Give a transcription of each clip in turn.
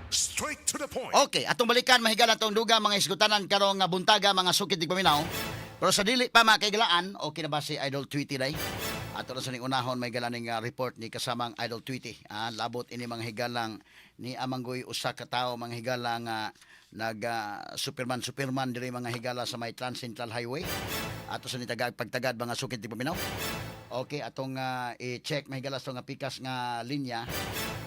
Straight to the point. Okay, atong balikan, mahigala, atong dugang mga isgutanan karong nga buntaga, mga sukit paminaw. Pero sa dili pa mga kaigalaan, okay na ba si Idol Tweety day? Ato na sa ning unahon may ning report ni kasamang Idol Tweety. Ah, labot ini, mga higalang, ni amanggoy usa ka tawo, mga higala, nga nag Superman Superman diri, mga higala, sa may Trans Central Highway. Ato sa nitagag pagtagad, mga sukit paminaw. Okay, atong i-check, mga higala, sa nga pikas nga linya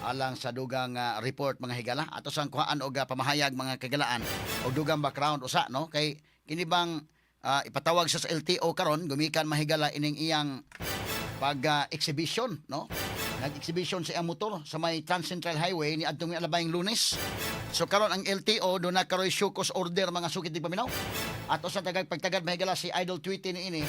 alang sa dugang report, mga higala. Ato sang kuhaan og pamahayag, mga kagalaan, og dugang background usa, no, kay kini bang ipatawag sa LTO karon gumikan, mahigala, ining iyang pag exhibition, no? Nag-exhibition sa iyang motor sa may Trans Central Highway ni adtong alabayng Lunes. So karon ang LTO duna karoy show cause order, mga sukit paminaw. Ato sa tagag pagtagad, mahigala, si Idol Tweety ni ini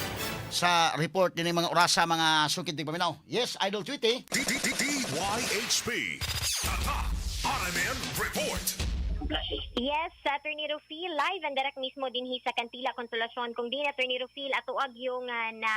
sa report dinhi mga orasa, mga sukit paminaw. Yes, Idol Tweety. D D D DYHP. Tatak RMN Report. Yes, Attorney Rufil, live and direct mismo dinhi sa Kantila, Consolacion. Kung di, Attorney Rufil, atuag yung na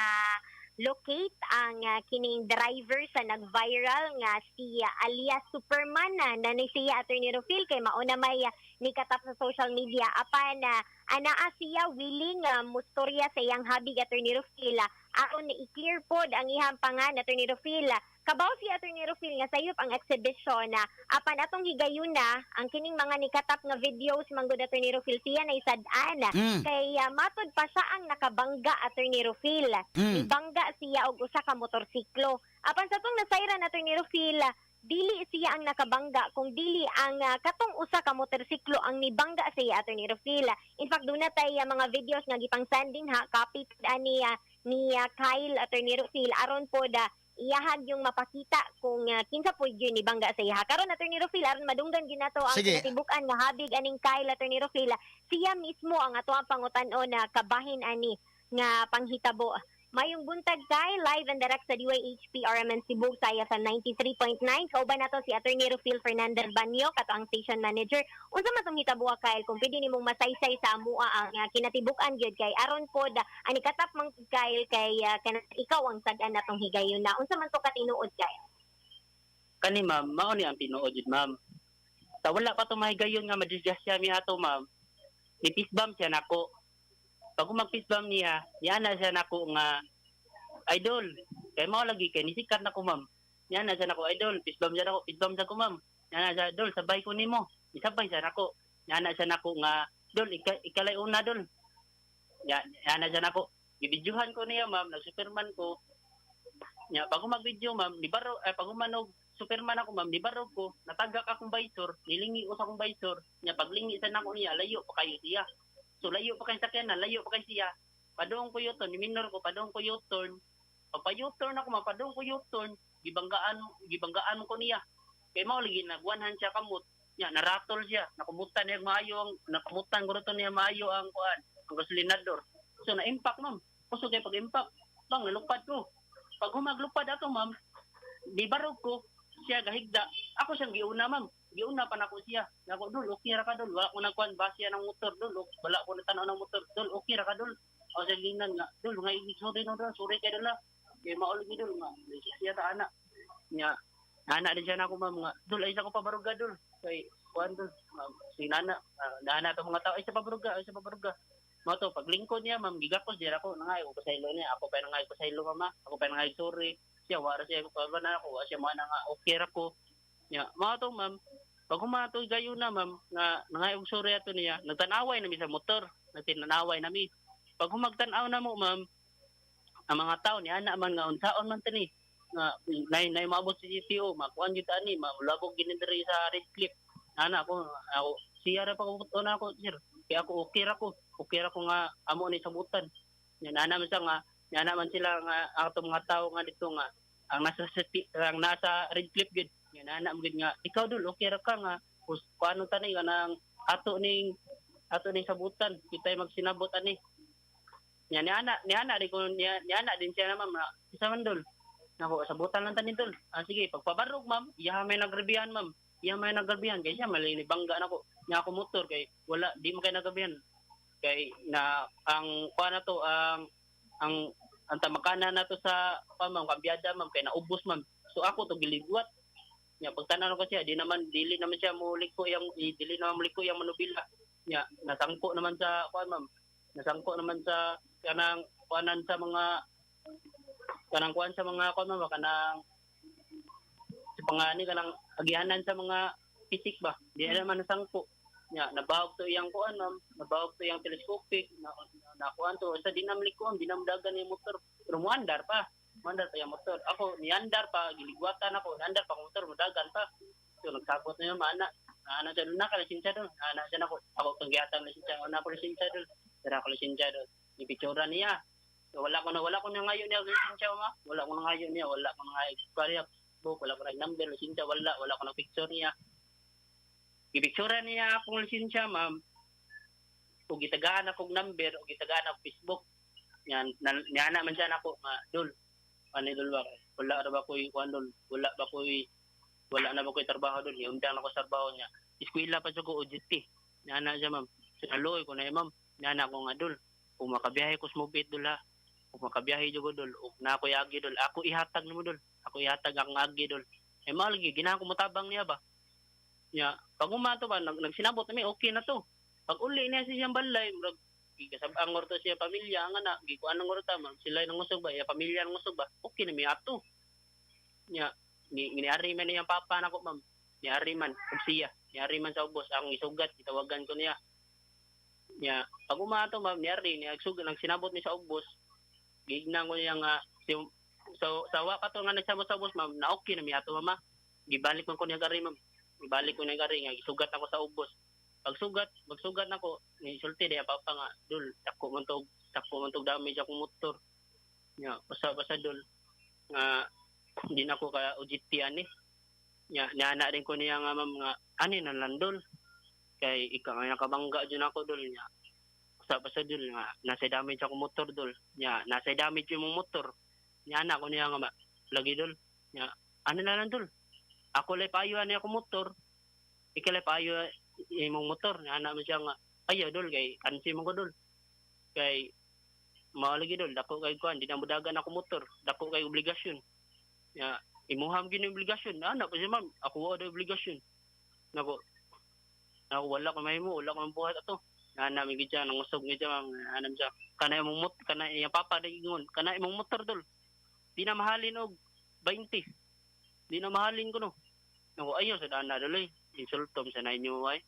locate ang kining driver sa nag-viral nga si alias Superman na ni siya, Attorney Rufil, kay mauna may nikatap sa social media, apan anaa siya willing mustorya sa iyang habig, Attorney Rufil, aron i-clear pod ang iyang pangan, Attorney Rufil. Kabaw si Attorney Rufil nga sayop ang exhibition na, apan atong higayuna ang kining mga nikatap nga videos manggod, Attorney Rufil, siya na isad-an kay matod pa siya ang nakabangga, Attorney Rufil. Ibangga siya og usa ka motorsiklo. Apan sa tong nasayran, Attorney Rufil, dili siya ang nakabangga kung dili ang katong usa ka motorsiklo ang nibangga siya, Attorney Rufil. In fact, duna tay mga videos nga gipang sending ha, copy ani ni Kyle, Attorney Rufil, aron pod iyahag yung mapakita kung kinsa po yun ni bangga sa iha. Karon, Attorney Rufil, aron madunggan gyud nato ang Sige. Kinatibuk-an nga habig aning Kyle, Attorney Rufil, siya mismo ang ato ang pangutan-on na kabahin ani nga panghitabo. Mayong buntag, Kyle, live and direct sa DYHP RMN Cebu sa FM 93.9. Kauban nato si Attorney Rufil Fernandez Banyo, kato ang station manager. Unsa man tong hitabo, Kyle, kung pwede nimong masaysay sa amua ang kinatibuk-an gyud, kay aron pod ani katap man Kyle, kay ikaw ang sad-an natong higayon na. Unsa man to katinuod, Kyle? Kani ma'am, mao ni ang tinuod jud, ma'am. Sa wala pa to mahigayon nga madisgrasya mi ato, ma'am. Ni fist bump siya nako. Pag mag fist bump niya, niana siya nako nga, "Idol." Kay mao lagi kay nisikat nako, ma'am. Niana siya nako, "Idol," fist bump siya nako, fist bump siya ko, ma'am. Niana siya, "Dol, sabay ko nimo." Isabay siya nako. Niana siya nako nga, "Dol, ikalay una, dol." Ya, niana siya nako. Gibidyuhan ko niya, ma'am, nag-superman ko. Nya, pag mag-video, ma'am, di baro eh, pag umanog Superman ako, ma'am, di barog ko, natagak akong visor, nilingi ko sa akong visor, nya paglingi sa nako niya, layo pa kayo siya. So layo pa kay sakyanan, layo pa kay siya. Padung ko U-turn, ni minor ko, padung ko U-turn. Pag pa U-turn ako, ma'am, padung ko U-turn, gibanggaan, gibanggaan ko niya. Kay mao lagi nag one hand siya kamot. Nya naratol siya, nakumutan niya maayo ang nakumutan ko to niya maayo ang kuan, ang gasolinador. So na-impact, ma'am. Kusog kay pag-impact. Bang nalupad ko. Pag humaglupad ato, ma'am, di barog ko, siya gahigda. Ako siyang giuna, ma'am. Giuna pa nako siya. Nako, "Dol, okay ra ka, dol. Wala ko nagkuan basiya ng motor, dol. Wala ko natanaw ng motor. Dol, okay ra ka, dol." O siya ginan nga, "Dol, nga sorry no, dol. Sorry kay dol ah. Kay mao lagi, dol, nga. Siya ta ana." Nya, ana din siya nako, ma'am, nga, "Dol, ay sa ko pabaruga, dol. Kay kuan, dol." Ma'am, si nana, nana to mga tao, "Ay sa pabaruga, ay sa pabaruga." Mao to, paglingkod niya, ma'am, gigakos diya ako, nangay ko pasaylo niya. Ako pa nangay pasaylo, mama. Ako pa nangay sorry. Siya wara siya ko pa na ako, wa siya mo na nga okay ra ko. Nya, mao to, ma'am. Pag humato gayon na, ma'am, nga nangay og sorry ato niya, nagtan-away na mi sa motor, nagtinanaway na mi. Pag humagtan-aw na mo, ma'am, ang mga tao ni ana man nga unsaon man tani nga nay nay maabot sa CTO, makuan gyud ani, mamulabog gini diri sa Red Cliff. Ana ako, ako siya ra pa ko na ako, sir. Kaya ako okay ra ko. Okay ra ko nga amo ni sabutan. Nya nana man siya nga, nya man sila nga ang atong mga tao nga dito nga ang nasa city, ang nasa Red Cliff gyud. Nya nana man gyud nga ikaw, dol, okay ra ka nga kus kuano tani kanang ato ning sabutan kitay magsinabot ani. Nya ni ana di ko niya ni ana din siya naman na isa man, dol. Nako, sabutan lang tani, dol. Ah, sige, pagpabarog, ma'am, iya may nagrebihan, ma'am. Iya may nagrebihan kay siya mali ni bangga nako. Nya ako motor kay wala di man kay nagrebihan. Kay na ang kuan na to ang tamakana nato sa kuan, ma'am, kambyada, ma'am, kay naubos, ma'am. So ako to giligwat. Nya pagtanaw ko siya, di naman dili naman siya muliko yang dili naman muliko yang manubila. Nya nasangko naman sa kuan, ma'am. Nasangko naman sa kanang kuanan sa mga kanang kuan sa mga kuan, ma'am, kanang sa pangani kanang agihanan sa mga pisik ba. Di naman nasangko. Nya nabawag to iyang kuan, ma'am, nabawag to iyang telescopic na na kuan to sa di naman likuan, di naman dagan yung motor. Pero muandar pa. Muandar pa yung motor. Ako niandar pa, giligwatan ako, niandar pa akong motor, mudagan pa. So nagsabot na yung mana. Ana siya doon, naka lisensya doon. Ana siya nako. Ako pang gihatag lisensya, ako na ako lisensya doon. Dara ako lisensya doon. Ipictura niya. So, wala ko na ngayon niya lisensya, ma. Wala ko na ngayon niya, wala ko na ngayon. Kaya book, wala ko na number, lisensya, wala, wala ko na picture niya. Gipictura niya akong lisensya, ma'am. Ug gitagaan akong number, ug gitagaan akong Facebook. Yan, niya man siya nako nga, "Dol, ano, dol ba? Wala ra ba ko'y kuan, dol? Wala ba ko'y wala na ba ko'y trabaho, dol? Iundang ako sa trabaho niya. Eskwela pa siya ko OJT." Niya na siya, ma'am. Sinaloy ko na, ma'am. Niya na ako nga, "Dol. Kung makabiyahe ko sa Mobit, dol, ha. Kung makabiyahe ko, dol, ug na ako agi, dol. Ako ihatag nimo, dol. Ako ihatag ang agi, dol." Eh mahal gi ginahan ko motabang niya ba. Nya, pag umato ba, nagsinabot nami, okay na to. Pag uli niya sa siyang balay, murag gigasab-ang to siya pamilya ang anak, gikuan ang ta, murag sila nangusog ba, iya pamilya nangusog ba. Okay na mi ato. Nya, ni niari man niyang papa nako, ma'am. Niari man ug siya, niari man sa ubos ang isugat, gitawagan ko niya. Nya, pag umato, ma'am, niari niya nagsugat, nagsinabot mi sa ubos. Gignan ko niya nga si so sa wa pa to nga nagsabot sa ubos, ma'am, na okay na mi ato, mama. Gibalik man ko niya gari, ma'am. Gibalik ko niya gari nga gisugat ako sa ubos. Pagsugat, magsugat nako, ni sulti diya papa nga, "Dol, dako man tog damage akong motor." Nya, basta basta, dol, nga hindi na ko ka OJT ani. Nya, niana din ko niya nga, ma'am, nga ani na lang, dol. Kay ikaw nga nakabangga jud ako, dol, nya. Basta basta, dol, nga nasa damage akong motor, dol. Nya, nasa damage yung motor. Nya ana ko niya nga lagi, dol. Nya, ano na lang, dol. Ako lay payo ani ako motor. Ikaw lay payo imong motor. Nya ana mo siya nga ayaw, dol, kay kansi mo ko, dol. Kay mao lagi, dol, dako kay kuan, di na modagan ako motor, dako kay obligasyon. Nya imuham gini obligasyon. Ana pa siya, ma'am, ako wa obligasyon. Nako. Ako wala ko mahimo, wala ko mabuhat ato. Ana mi gid siya nangusog gid siya, ma'am. Ana siya kana imong mot kana iya papa ingon kana imong motor, dol. Di na mahalin og 20. Di na mahalin ko no. Nako ayaw sa dana, dol eh. Insulto sa na inyo ay.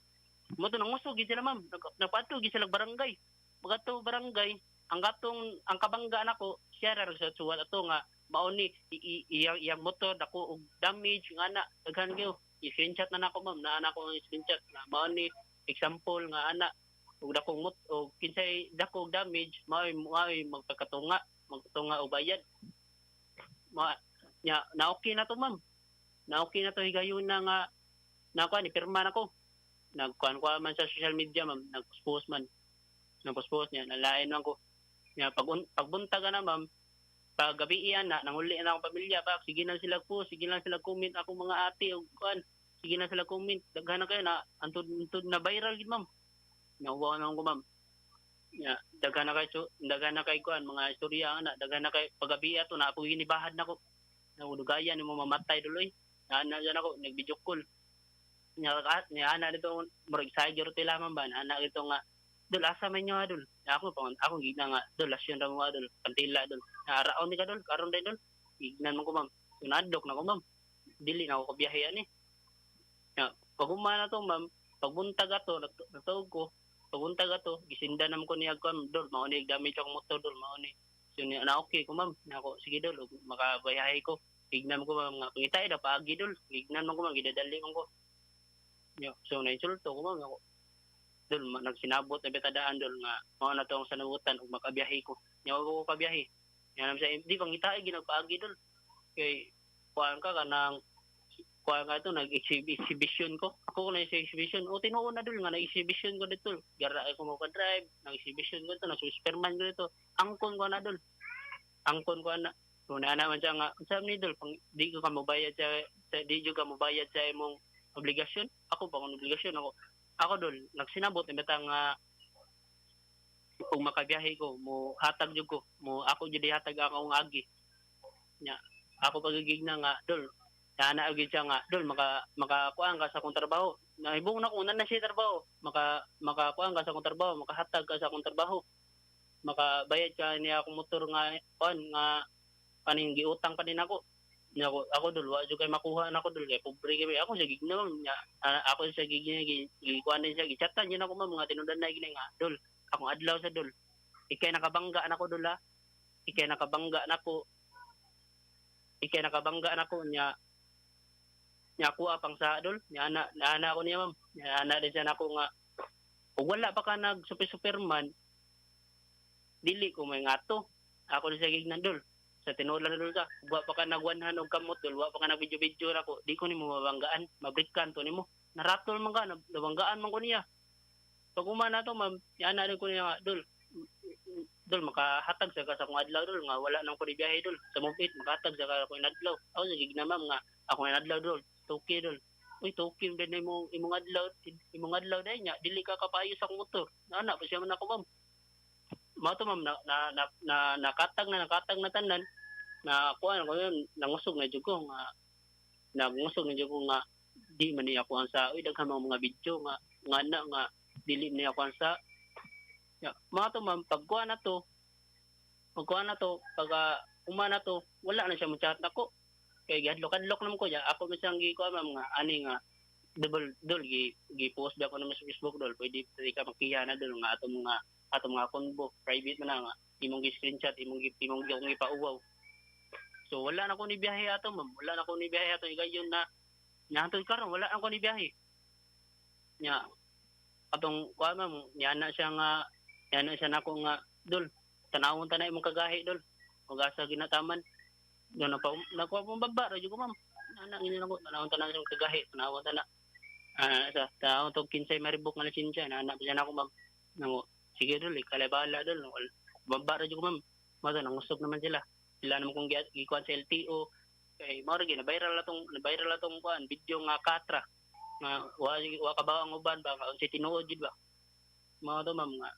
Mo to nangusog gid sila, ma'am. Nagpadto gid sila barangay. Pagkato barangay, ang katong ang kabangga nako siya ra nagsuwat ato nga mao ni iyang iyang motor dako og damage nga ana daghan kayo. I-screenshot na nako, ma'am, na ana ko ang screenshot na mao ni example nga ana og dakong mot og kinsay dako og damage mao'y magpakatunga magkatunga og bayad ma. Nya na okay na to, ma'am, na okay na to higayon na nga na kuan ni pirma nako. Nagkuan ko man sa social media, ma'am, nagpost man, nagpost niya nalain man ko niya. Pag pagbuntag na, ma'am, pag gabi na nanguli na akong pamilya ba, sige na sila po, sige lang sila comment akong mga ate og kuan, sige na sila comment, daghan na kayo na antud antud na viral gid, ma'am. Nauwaw na ko, ma'am. Ya, daghan na kay so, daghan na kay kuan mga istorya ana, daghan na kay pagabi ato na ako ginibahad nako. Naudugayan nimo mamatay duloy. Ana dyan ako nag-video call. Nya ka niya ana dito murag sa gyud lamang ba ana dito nga, "Dol, asa man nyo ha, dol?" Ako pa ako gigna nga, "Dol, asyon ra mo, dol, kantila, dol. Araon ni ka, dol, karon day, dol." Gignan man ko, ma'am. Sunadok na ko, ma'am. Dili na ako kabiyahe ani. Ya, pag na to, ma'am, pagbuntag ato, natuog ko, pagbuntag ato, gisinda naman ko niya ko, "Dol, mao ni damage akong motor, dol, mao ni." So niya, na okay ko, ma'am. Na ako, sige, dol, ug makabayahe ko. Gignan ko, ma'am, nga pangitay daw paagi, dol. Gignan man ko, ma'am, gidadali man ko. Yo, so na-insulto ko, ma'am, ako. Dol, nagsinabot na betadaan, dol, nga mao na to ang sanabutan ug makabiyahe ko. Nya wa ko kabiyahe. Nya naman siya, di pangitay ginagpaagi, dol. Kay kuan ka kanang kuan ka ito nag-exhibition ko. Ako na sa exhibition. O tinuon na, dol, nga nag-exhibition ko dito. Gara ko mo ka-drive, nag-exhibition ko dito, nag-superman ko dito. Angkon ko na, dol. Angkon ko na. So na naman siya nga, unsa ni, dol, pang, di ko ka mobayad sa di jud ka mobayad sa imong obligasyon. Ako pa akong obligasyon ako. Ako, dol, nagsinabot na bata nga kung makabiyahe ko, mo hatag jud ko, mo ako jud ihatag akong agi. Nya, ako pagigig na nga, dol, Ana gyud siya nga, "Dol, makakuan ka sa akong trabaho." Nahibong na ko na siya trabaho. Makakuan ka sa akong trabaho, makahatag ka sa akong trabaho. Makabayad ka niya akong motor nga kuan nga kaning giutang pa din ako. Nya ako, "Dol, wa jud kay makuha nako, dol, kay pobre kay ako." Siya gigna, ma'am. Nya, ako siya gigna, gikuan din siya, gichatan yun ako, ma'am, nga tinudan na gini nga, "Dol, akong adlaw sa, dol. Ikay nakabangga nako, dol, ha. Ikay nakabangga nako. Ikay nakabangga nako." Nya nya ako pang sa, dol. Nya ana ako niya, ma'am. Nya ana din siya nako nga, "Ug wala pa ka nag super superman, dili ko may ngato." Ako din siya gignan, "Dol, sa tinuod lang, dol, ka. Wa pa ka nagwanhan og kamot, dol, wa pa ka nag video video nako, di ko nimo mabanggaan, mabrikan to nimo." Naratol man ka, nabanggaan man ko niya. Pag uma na to, ma'am, yana din ko niya nga, "Dol, dol, makahatag sa ka sa akong adlaw, dol, nga wala nang ko ni biyahe, dol, sa Move It, makahatag sa ka akong adlaw." Ako sa gigna, ma'am, nga, "Akong adlaw, dol, 2K, dol." "Uy, 2K din na imong adlaw dahil nya dili ka kapayo sa akong motor." Ana pa siya man ako, ma'am. Mao to, ma'am, na nakatag na tanan na kuan ko yun, nangusog na jud ko nga di man niya ako ang sa. Uy, daghan mga video nga nga na nga dili niya ako ang sa. Ya, mga to, ma'am, pagkuha na to, pag uma na to, wala na siya mo chat nako. Kay gihadlok-hadlok naman ko ya. Ako man siyang gikuha, ma'am, nga ani nga double, dol, gi gi post ba ko naman sa Facebook, dol, pwede pwede ka makiya na, dol, nga atong mga convo private man na nga imong gi screenshot, imong gipauwaw. So wala na ko ni biyahe ato, ma'am, wala na ko ni biyahe ato igayon na nya hantod karon wala na ko ni biyahe nya. Atong kuha, ma'am, nya na siya nako nga, "Dol, tanawon ta na imong kagahi, dol, ug asa ginataman do na pa." Nakuha pong baba ra jud ko, ma'am. Ana ngini nako, "Tanawon ta na imong kagahi, tanawon ta na sa tanawon to kinsay maribok nga lisensya." Na ana siya nako, ma'am. Nango, "Sige, dol, ikaw bahala, dol." Baba ra jud ko, ma'am. Mao to, nangusog naman sila. Sila naman kung gikuan sa LTO kay mao ra gyud na viral atong kuan video nga katra nga wa ka ang uban ba nga unsay tinuod jud ba. Mao to, ma'am, nga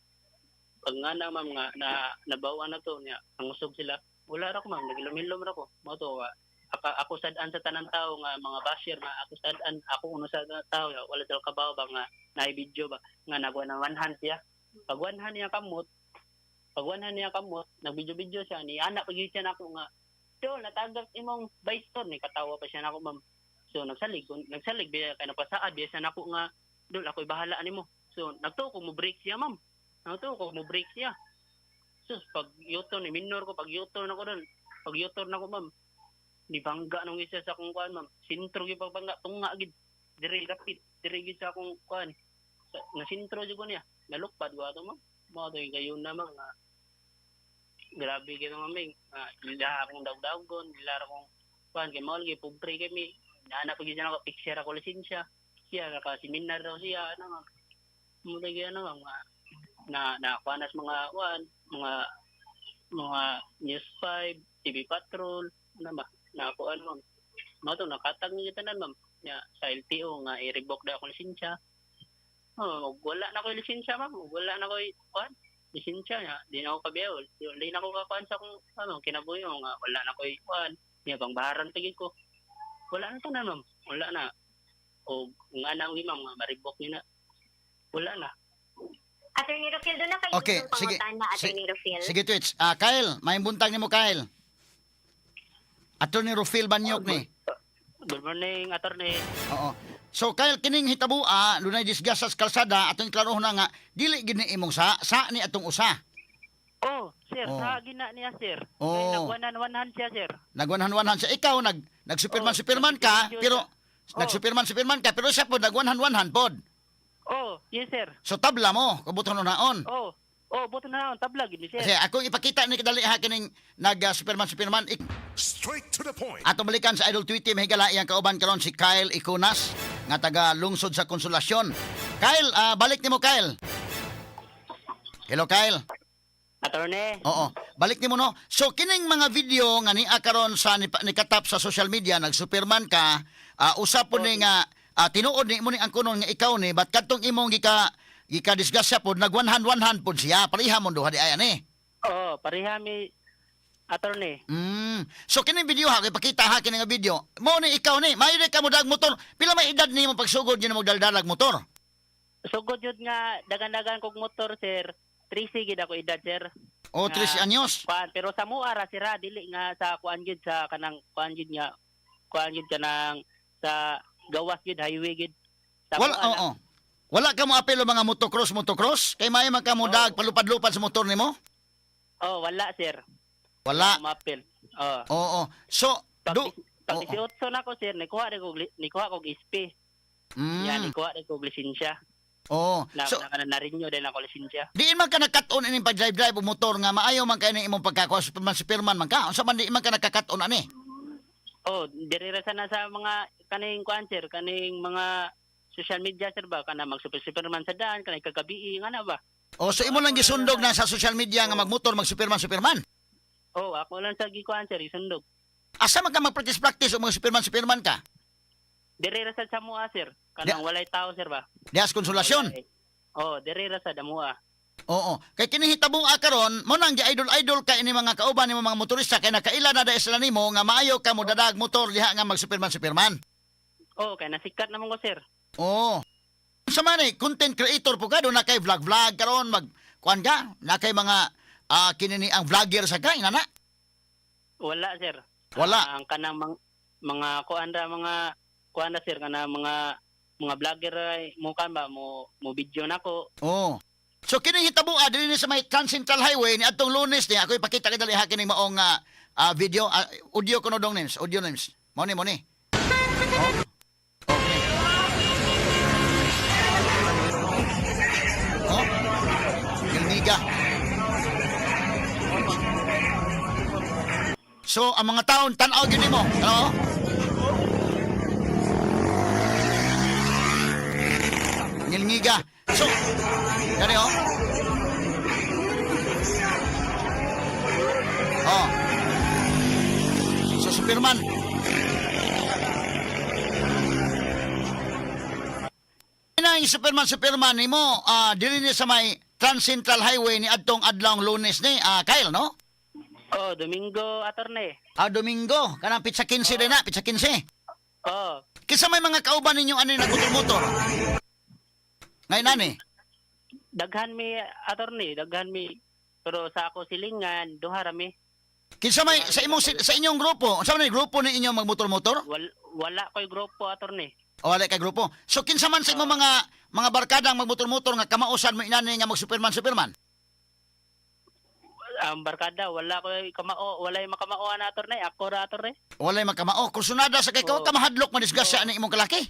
pag nga na, ma'am, nga na nabawan na to niya, nangusog sila, wala ra ko, ma'am, nagilom-hilom ra ko. Mao to nga ako sad-an sa tanan tao nga mga basher nga ako sad-an ako uno sa tao nga wala sila kabaw ba nga naay video ba nga nagwa na one hand siya. Pag one hand niya kamot, nag-video-video siya ni anak pag siya nako nga, "Dol, natagak imong bison." Ni katawa pa siya nako, ma'am. So nagsalig biya kay napasaad biya siya nako nga, "Dol, ako'y bahala nimo." So nagtuo ko mo break siya, ma'am, nagtuo ko mo break siya. Sus, pag U-turn ni minor ko, pag U-turn ako doon, pag U-turn ako, ma'am, ni bangga nung isa sa akong kuan, ma'am. Sintro gyud pagbangga, tunga gid diri kapit diri gid sa akong kuan sa, na sintro jud ko niya, nalukpad ko ato, ma'am. Mao to yung gayon na, ma'am, nga grabe gyud, ma'am, nga ila akong dawdawgon, ila akong kuan kay mao lagi pobre kami. Naana pag ako picture ako lisensya siya, naka seminar daw siya ano, ma'am. Mo lagi ano, ma'am, nga na na kuan nas mga kuan mga News 5, TV Patrol, ano ba na kuan, ma'am. Mao to nakatag ni tanan, ma'am. Nya sa LTO nga i-revoke daw akong lisensya. Oh, wala na ko lisensya, ma'am. Wala na ko kuan lisensya nya. Di na ako kabiyaw. Di na ako kakuan sa akong ano kinabuhi nga wala na ko kuan. Nya pang baharan pagid ko. Wala na tanan, ma'am. Wala na. O nga na ang ma'am nga ma-revoke ni na. Wala na. Attorney Rufil, doon na kayo Okay, gustong sige. pangutana, Attorney Rufil. Sige, Twitch. Ah, Kyle, may buntag nimo, Kyle. Attorney Rufil Banyok ni. Good morning, attorney. Oo. So Kyle, kining hitabua, dunay disgas sa kalsada, atong klarohon na nga dili gid ni imong sa ni atong usa. Oh, sir, Oh. sa gina niya, sir. Oh. Kay nagwanan-wanhan siya, sir. Nagwanhan-wanhan siya. Ikaw nag Oh, superman ka, nag-video pero siya. Oh. nag superman ka, pero siya pod nagwanhan-wanhan pod. Oh, yes, sir. So tabla mo, kubuton naon. Oh, buto na naon tabla gid ni sir. Kasi akong ipakita ni kadali ha kining nag superman superman. Straight to the point. Ato balikan sa Idol Tweety, mahigala iyang kauban karon si Kyle Iconas nga taga lungsod sa Konsolasyon. Kyle, balik nimo, Kyle. Hello, Kyle. Attorney. Oo. Balik nimo, no. So kining mga video nga niya karon sa ni katap sa social media, nag-superman ka, usa po ni nga tinuod ni mo ni ang kunon nga ikaw ni but kadtong imong gika disgrasya pod nag one hand pod siya. Pareha mo duha di ay ani. Oh, pareha mi. Attorney. So kini video ha, kay pakita ha kini nga video. Mo ni ikaw ni, maayo ka mo dag motor. Pila may edad nimo pagsugod yun mo daldalag motor? Sugod jud nga dagan-dagan kog motor, sir. 13 gid ako edad, sir. O Nga. 13 anyos. Kuan, pero sa mua ra sira dili nga sa kuan gid sa kanang kuan gid nga kuan gid kanang sa gawas gid highway gid. Sa Wala, mua na. oo. Wala ka mo apelo mga motocross, motocross? Kay maayo man ka mo Oo. dag palupad-lupad sa motor nimo? Oh, wala, sir. Wala. Mapil. Oh. Oo. So, Pag, do pag oo. 18 na ko, sir, nikuha kog SP. Yan, nikuha rin kog lisensya. Oo. Na, So, na, na, na-renew din ako lisensya. diin man ka nagkat-on ining pag-drive-drive og motor nga maayo man kay imong pagkakuha Superman Superman man ka. Unsa man diin man ka nagkakat-on ani? Oh, diri ra sana sa mga kaning kuan, sir, kaning mga social media, sir, ba kana mag super superman sa daan kanang kagabi nga na ba. O so imo lang gisundog na sa social media nga magmotor mag Superman Superman. Oh, ako lang sa gikuan, sir, isundog. Asa man ka mag-practice practice o mga Superman Superman ka? Diri ra sad sa mua, sir. Kanang walay tao, sir, ba. Diha sa Konsolasyon. Walay. Oh, diri ra sad amua. Oo. Kay kini hitabong karon, mo nang gi-idol-idol ka ini mga kauban nimo mga motorista kay nakaila na dahil sila nimo nga maayo ka mo dadag motor diha nga mag Superman Superman. Oh, kay nasikat naman ko, sir. Oo. Sa man eh, content creator po ka, doon na kay vlog-vlog karon mag kuan ka, na kay mga kinini ang vlogger sa ka, inana. Wala, sir. Wala. Ah, ang kanang mga kuan ra mga kuan ra, sir, kanang mga vlogger ay mo kan ba mo mo video nako. Oo. So kini hitabo dili ni sa may Trans Central Highway ni adtong Lunes ni ako ipakita kay dali ha kining maong video, audio kuno dong names, audio names. Mo ni mo ni. Oh. Okay. Oh. Gilniga. So ang mga taon tan-aw gyud nimo, ano? Ngilngiga. So, gani oh. Oh. So Superman. Na yung Superman Superman nimo dili ni sa may Trans Central Highway ni adtong adlawng Lunes ni Kyle, no? Oh, Domingo, attorney. Ah, Domingo, kanang pizza 15 din na, pizza 15. Oh, Kinsa may mga kauban ninyo ani nagmotor-motor? Ngayon ani. Daghan mi, attorney, daghan mi. Pero sa ako silingan, duha ra mi. Kinsa may sa imong sa inyong grupo, unsa man ni grupo ni inyo magmotor-motor? Wala koy grupo, attorney. O wala kay grupo. So kinsa man sa imong mga barkada ang magmotor-motor nga kamausan mo inani nga mag Superman Superman? Ang barkada wala koy kamao, walay makamao na, attorney. Ako ra, attorney. Walay makamao. Kursunada sa kay ka Oo. ka mahadlok madisgrasya ani imong kalaki.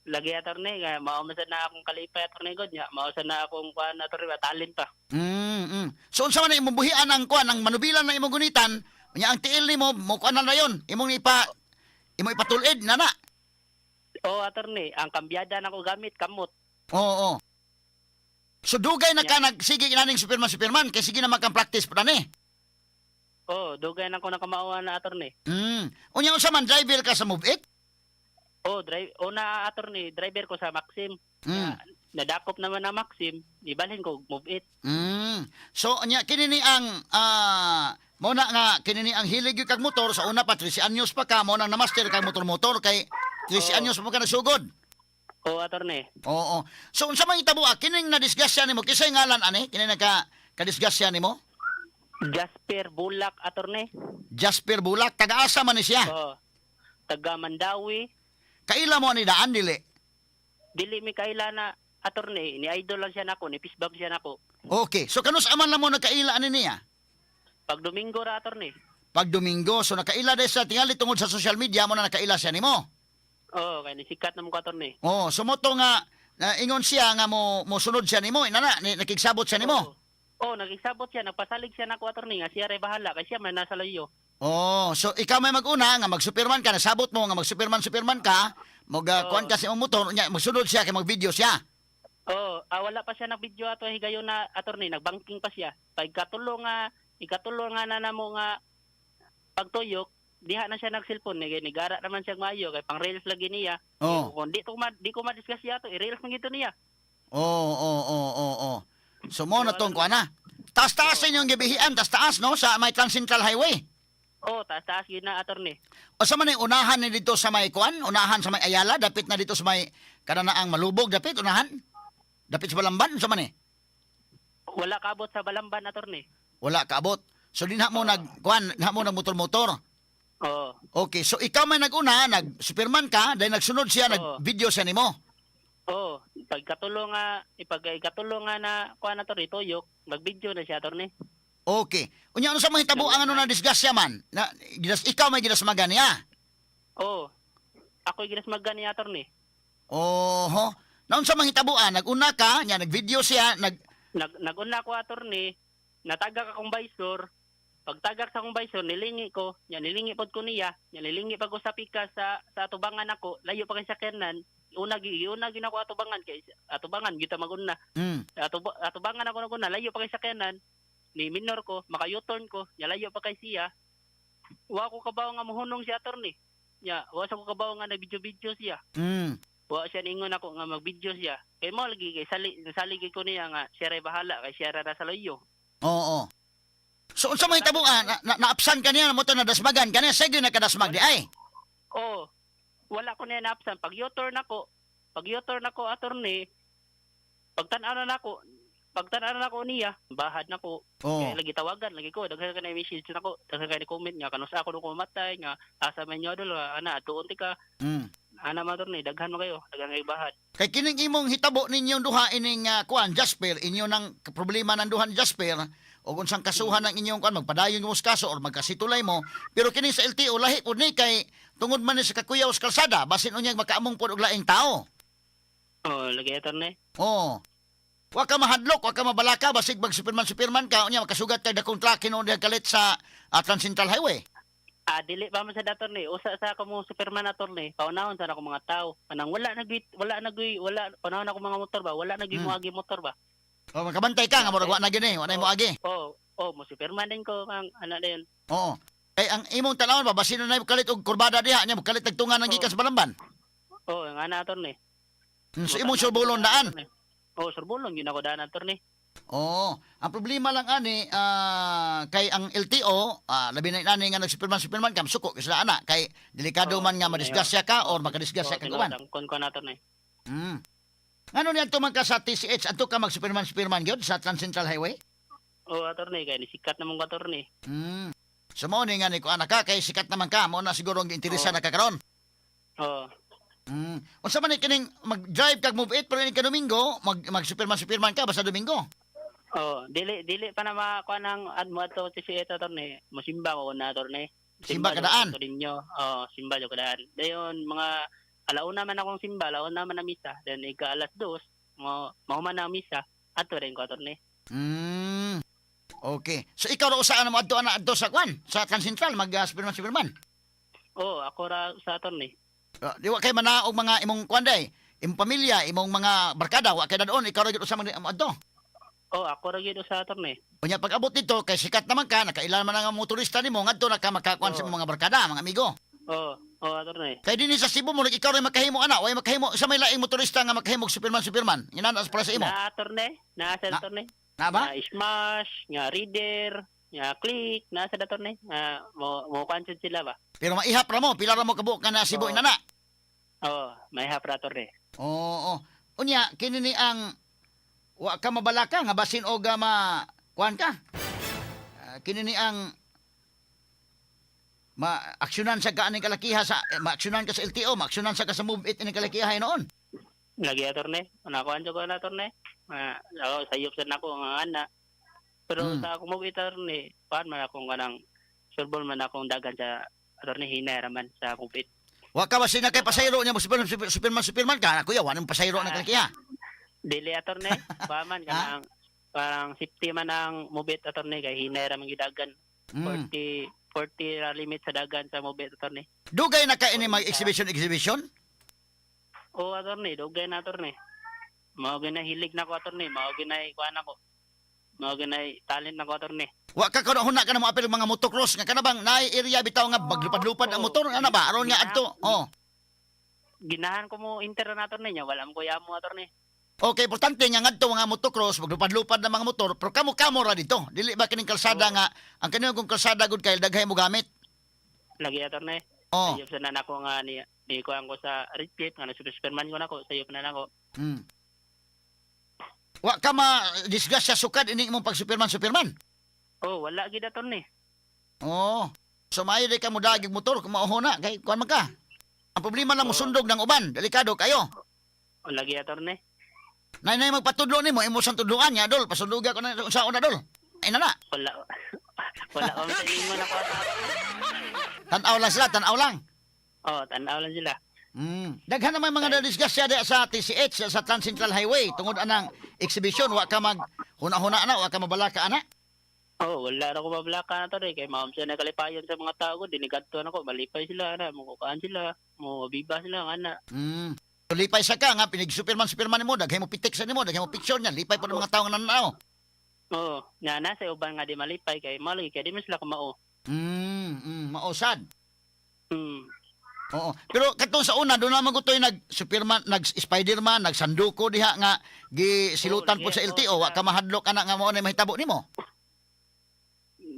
Lagi, attorney, nga mao man sad na akong kalipay, attorney god nya. Mao sad na akong kuan, attorney, ba, talent pa. So unsa man ang imong buhian ang kuan ang manubilan na imong gunitan, unya ang tiil nimo mo kuan na yon, imong imong ipatulid na na. Oh, attorney, ang kambyada na ko gamit kamot. Oo. So dugay na ka nagsige inaning Superman Superman kay sige na man kang practice pa ni. Oh, dugay na ko nakamao na, attorney. Unya unsa man driver ka sa Move It? Oh, drive una, attorney, driver ko sa Maxim. Nadakop naman na Maxim, ibalhin ko Move It. So nya kini ni ang mo na nga kini ni ang hilig gyud kag motor sa una pa 13 anyos pa ka mo nang namaster kag motor-motor kay 13 Oo. anyos pa ka nagsugod. Oh, attorney. Oo. So unsa man hitabo kining nadisgrasya nimo kisay ngalan ani kini nagka kadisgrasya nimo? Jasper Bulak, attorney. Jasper Bulak taga-asa man ni siya. Oh. Taga Mandawi. Kaila mo ani daan dili. Dili mi kaila na, attorney, ni idol lang siya nako, ni pisbag siya nako. Okay. So kanus aman na mo nakaila ani niya? Pag Domingo ra, attorney. Pag Domingo, so nakaila dahil sa tingali tungod sa social media mo na nakaila siya nimo. Oh, kay ni sikat na mo ko, attorney. Oh, so mo to nga na ingon siya nga mo mosunod siya nimo, inana ni, nakigsabot siya nimo. Oh, nagisabot siya, nagpasalig siya nako, attorney, nga siya ray bahala kay siya man nasa layo. Oh, so ikaw may maguna nga mag-Superman ka, nasabot mo nga mag-Superman Superman ka, mag kuan ka sa imong motor, nya magsunod siya kay mag-video siya. Oh, wala pa siya nag-video ato higayon na, attorney, nagbanking pa siya. Pag ikatulo nga, ikatulo nga na namo nga pagtuyok, diha na siya nag-cellphone ni nigara naman siya maayo kay pang reels lagi niya. Oh. Kung di ko madiscuss siya ato, i-reels man gito niya. Oo, oo, oo, oo. So mo na tong kuan na. Taas-taas inyong gibihian, taas-taas no sa may Transcentral Highway. Oh, taas-taas yun na, attorney. O sa man ay unahan ni dito sa may kuan, unahan sa may Ayala, dapit na dito sa may kananaang Malubog, dapit unahan. Dapit sa Balamban, sa man eh. Wala kaabot sa Balamban, attorney. Wala kaabot. So dinha mo nag kuan, dinha mo nag motor-motor. Oo. Okay, so ikaw may nag-una, nag Superman ka, dahil nagsunod siya, nag-video siya nimo. Oo. Pagkatulo nga, ipag ikatulo nga na kuan, attorney, tuyok, mag-video na siya, attorney. Okay. Unya ano sa mga hitabo ang ano na disgrasya man? Na gidas ikaw may gidasmagan niya. Oo. Ako'y ginasmagan niya, attorney. Oho. Naunsa man hitabuan, nag-una ka, nya nag-video siya, nag Naguna ko, attorney, natagak akong visor. Pagtagak sa akong visor, nilingi ko, nya nilingi pod ko niya, nya nilingi pag ko sa pika sa atubangan ako, layo pa kay sakyanan. Una gyud ako atubangan kay atubangan gyud ta maguna. Atubangan ako naguna, layo pa kay sakyanan. Ni minor ko, maka U-turn ko, nya layo pa kay siya. Wa ko kabaw nga mohunong si attorney. Nya, wa sa ko kabaw nga nag-video-video siya. Wa siya ningon ako nga mag-video siya. Kay mo lagi kay sali sali ko niya nga siya ray bahala kay siya ra sa layo. Oo. So unsa man hitabuan, na, na, naapsan ka niya, mo to nadasmagan ka niya, sige nakadasmag di ay. Oo. Wala ko niya naapsan. Pag U-turn ako, pag U-turn ako, attorney, pagtan-aw na nako, pagtan-aw na nako niya, bahad nako. Oo. Kaya lagi tawagan, lagi ko, daghan ka na message nako, daghan ka ni comment nga kanus ako nung mamatay nga asa man nyo adol, ana atuon ti ka. Ana man, attorney, daghan mo kayo, daghan kayo bahad. Kay kining imong hitabo ninyong duha ining kuan Jasper, inyo nang problema ng duha ni Jasper o unsang kasuhan ng inyong kuan magpadayon mo sa kaso or magkasitulay mo, pero kini sa LTO lahi pud ni kay tungod man ni sa kakuyaw sa kalsada, basin unyag makaamong pud og laing tao. Oh, lagi, attorney. Oo. Wa ka mahadlok, wa ka mabalaka basig mag Superman Superman ka unya makasugat kag dakong truck hinuon diha kalit sa Transcentral Highway. Ah, dili pa man sa attorney. Usa sa ako mo Superman, attorney. Paunahon sa ako mga tao. Kanang wala na gyud wala panahon ako mga motor ba, wala na gyud moagi motor ba. O makabantay ka nga murag wa na gini, wa na mo agi. Oh, mo Superman din ko ang ana din. Oo. Kay ang imong tanawon ba basin na kalit og kurbada diha nya kalit tagtungan ng gikan sa Balamban. Oh, ang ana, attorney. So imong surbulon daan. Oh, surbulon yun ako daan, attorney. Oo. Ang problema lang ani kay ang LTO, labi na ani nga nag-Superman Superman kam suko sila ana kay delikado Oo, man nga madisgrasya ka or makadisgrasya ka uban. Kon ko na, attorney. Ngano niya man ka sa TCH adto ka mag Superman Superman gyud sa Transcentral Highway? Oh, attorney, kay ni sikat namong ko, attorney. So mao ni nga ni ko anak ka kay sikat naman ka mo na siguro ang interesa Oo. na ka karon. Oh. Unsa man ni kining mag-drive kag move it pero ini ka Domingo mag mag Superman Superman ka basta Domingo. Oh, dili dili pa na makakuha ng ad mo ato si attorney. Mosimba ko na, attorney. Simba jud kadaan. ko ninyo. Oh, simba jud kadaan. Dayon mga alauna man akong simba, alauna man ang misa. Then ika 2:00 mo mahuman na ang misa. Ato rin ko, attorney. Okay. So ikaw ra usaan mo adto ana adto sa kwan sa Transcentral mag Superman Superman. Oh, ako ra sa attorney. Di wa kay manaog mga imong kwan day, imong pamilya, imong mga barkada wa kay dadon ikaw ra gyud usa man mo adto. Oh, ako ra gyud sa attorney. Unya pag abot dito kay sikat naman ka, nakailan man ang motorista nimo ngadto na ka makakuan sa Oo. imong mga barkada, mga amigo. Oh, attorney. Kay dinhi sa Cebu mo ikaw ra makahimo ana, way makahimo sa may laing motorista nga makahimo og Superman Superman. Inana para sa imo. Na, attorney, na sa attorney. Na ba? Nga smash, nga reader, nga click, na sa attorney. Nga mo mo kuan jud sila ba. Pero maihap ra mo, pila ra mo kabuok ka na Cebu Oo. inana. Oh, may hapra, attorney. Oo. Unya kini ni ang wa ka mabalaka nga basin og ma kuan ka. Kini ni ang ma-aksyonan sa kaaning kalakiha sa ma-aksyonan ka sa LTO, ma-aksyonan sa ka sa Move It ini kalakiha noon. Lagi, attorney. Nakuan jud ko na, attorney. Ah, ako sayop sa nako nga ana. Pero sa akong move attorney, kuan man akong kanang surbol man akong dagan sa attorney, hinay ra man sa akong pit. Wa ka basin na kay pasayro niya mo Superman Superman Superman ka. Kuya, wa nang pasayro na kalakiha. Dili, attorney, kuan man kanang parang safety man ang move it, attorney, kay hinay ra man gyud dagan. 40 40 ra limit sa dagan sa move it, attorney. Dugay na ka ini mag exhibition exhibition? Oo, attorney, dugay na, attorney. Mao gyud na hilig na ko, attorney, mao gyud na kuan ako. Mao gyud na talent na ko, attorney. Wa ka kuno huna ka na mo apil mga motocross nga kana bang naay area bitaw nga baglupad-lupad ang motor ana ba aron nga adto. Oh. Ginahan ko mo enter na, attorney, nya wala mo ko yamo, attorney. Okay, importante nga ngadto mga motocross, maglupad-lupad ng mga motor, pero kamo-kamo ra dito. Dili ba kining kalsada nga ang kaniyang kung kalsada gud kay daghay mo gamit. Lagi, attorney. Oh. Sayop sa nana ko nga ni kuan ko sa Red Cliff nga nasuperman ko nako, sayop na nako. Wa ka ma disgrasya sukad ini imong pag Superman Superman. Oh, wala gid, attorney. Oh. So maayo di ka mo dagig motor kung mauho na kay kuan man ka. Ang problema lang mo sundog ng uban, delikado kayo. Oh, lagi, attorney. Nay nay magpatudlo nimo imo sang tudloan nga dol, pasunduga ko na unsa una dol. Ay na na. Wala wala ko sa ingon ako. Tan-aw lang sila, tan-aw lang. Oh, tan-aw lang sila. Daghan naman mga nadisgrasya diha sa TCH sa Trans Central Highway tungod anang exhibition wa ka mag huna-huna na, wa ka mabalaka ana. Oh, wala ra ko mablaka na to kay ma'am siya nakalipayon sa mga tao ko, dinigadto na ko, malipay sila na, mukukaan sila, mo biba sila nga na. So, lipay sa ka nga pinig Superman Superman nimo, daghay mo pitik sa nimo, daghay mo picture niya, lipay po ng mga tao nga nananaw. Oh, nga na sa uban nga di malipay kay mali kay di man sila kumao. Mausad. Oo. Pero katong sa una doon naman ko to'y nag Superman, nag Spiderman, nag Sanduko diha nga gisilutan Oo, po sa lagi, LTO, oo, wa ka mahadlok ana nga mao na mahitabo nimo.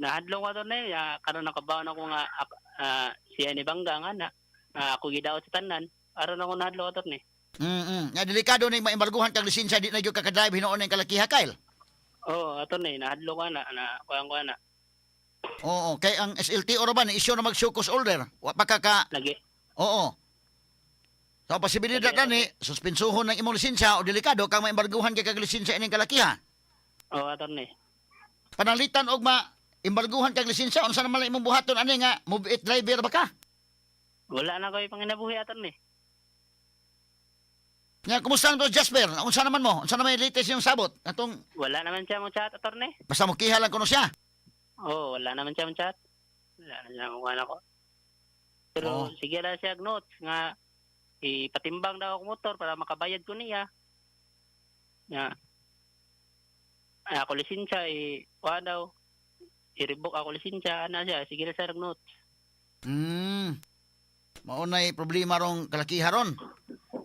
Nahadlok ko to na ya, karon nakabaon ako nga siya ni Bangga nga na. Ako gidaot sa tanan. Aron ako nahadlok ato ni. Nga delikado ni maembarguhan kag lisensya di na gyud ka ka-drive hinuon ning kalakiha Kyle. Oh, ato ni nahadlok ko na na kuan ko na. Oo, kay ang SLTO ra ba ni issue na mag show cause order. Wa pa ka ka Lagi. Oo. So posibilidad Lagi, ni suspensuhon ng imong lisensya o delikado kang maembarguhan kay kag lisensya ining kalakiha. Oh, ato ni. Panalitan og ma embarguhan kag lisensya unsa naman lang imong buhaton ani nga move it driver ba ka? Wala na ko panginabuhi ato ni. Nga kumusta naman to Jasper? Unsa naman mo? Unsa naman yung latest yung sabot? Atong Wala naman siya mo chat ato ni. basta mo kiha lang kuno siya. Oh, wala naman siya mo chat. Wala na siya mo kuan ako. Pero Oh. sige lang siya og notes nga ipatimbang daw ako motor para makabayad ko niya. Nga. Ay, ako lisensya i kuan daw. I-revoke ako lisensya ana siya sige lang siya og notes. Mao nay problema rong kalakiha ron.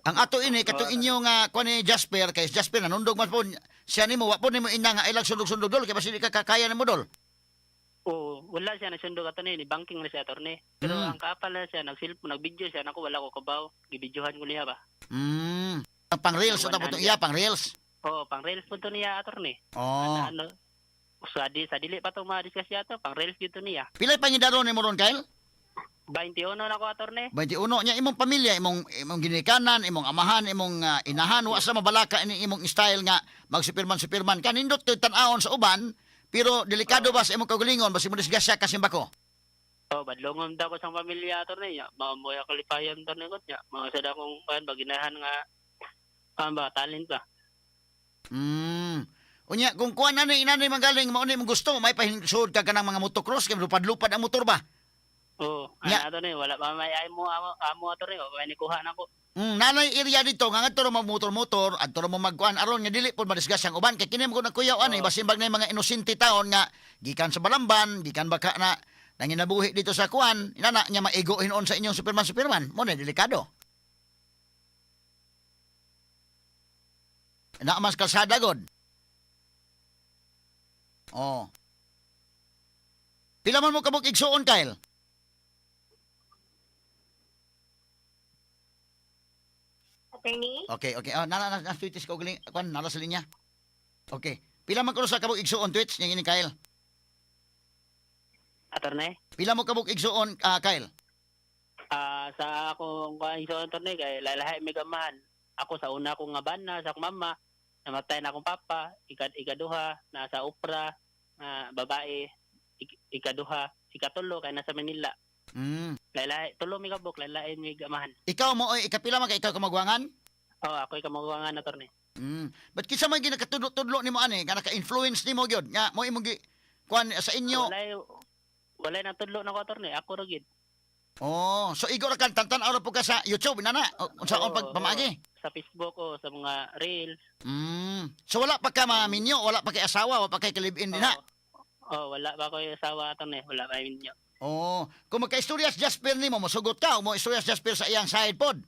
Ang ato ini katong inyo nga kuan ni Jasper kay Jasper nanundog man po siya nimo wa po nimo ina nga ilag sundog-sundog dol kay basi di ka kakaya nimo dol. Oo, wala siya nasundog ato ni banking na siya attorney. Pero ang kaapal na siya nag-cellphone, nag-video siya nako wala ko kabaw. Gibidyohan ko niya ba. Ang pang reels sa tapos iya pang reels. Oo, pang reels po to niya attorney. Oh. Ano, sa dili pa to ma-discuss siya to, pang reels gyud to niya. Pilay pangidaro nimo ron Kyle? 21 na ko attorney. 21 nya imong pamilya, imong imong ginikanan, imong amahan, imong inahan wa sa mabalaka ini imong style nga mag Superman Superman ka nindot kay tan-awon sa uban pero delikado ba sa imong kaugalingon basi mo disgrasya ka simbako. Oh, badlongon daw ko sa pamilya attorney niya. Mamoy ako lipayan attorney ko niya. Mga sa akong kan baginahan nga kan ba talent ba. Unya kung kuan na ni inanay magaling mao ni imong gusto may pahinsud ka kanang mga motocross kay lupad-lupad ang motor ba. Oh, Nya. ana attorney wala pa may ay mo amo, amo attorney o may nikuha na ko. Nanay area dito nga ngadto ra mo motor-motor adto ra mo magkuan aron nga dili pud madisgrasya ang uban kay kini mo nagkuyaw ani Oo. basin bag na mga inosente taon nga gikan sa Balamban gikan baka na nanginabuhi dito sa kuan inana nya maigo hinuon sa inyong Superman Superman mo na delikado. Na mas kalsada god. Oh. Pila man mo kabuk igsuon Kyle? Attorney? Okay. Oh, nara na, na Twitch ko galing kuan nara sa linya. Okay. Pila man kuno sa kabuk igsuon Twitch ning ini Kyle? Attorney. Pila mo kabuk igsuon Kyle? Ah, sa akong kuan sa attorney kay lalahi may gamahan. Ako sa una akong nga bana sa akong mama, namatay na akong papa, ikaduha nasa opera nga babae, ikaduha, ikatulo kay nasa Manila. Lalahi tulo mi kabuk, lalahi mi gamahan. Ikaw mo oy ikapila man kay ikaw kamagwangan? Oh, ako ikamuwangan attorney. But kinsa man ginakatudlo-tudlo nimo ani, nga naka-influence nimo gyud nga mo imong gi kuan sa inyo. Walay natudlo na ko attorney, ako ra gid. Oh, so igo ra kan tan-tan-aw ra po ka sa YouTube nana. Unsa on Oo, pag pamaagi? Sa Facebook o sa mga reels. So wala pa ka maminyo, wala pa kay asawa, wala pa kay kalib-in dinha. Oh, wala pa ko yung asawa attorney, wala pa inyo. Oh, kung magka-istorya si Jasper nimo, mosugot ka o mo istorya si Jasper sa iyang side pod.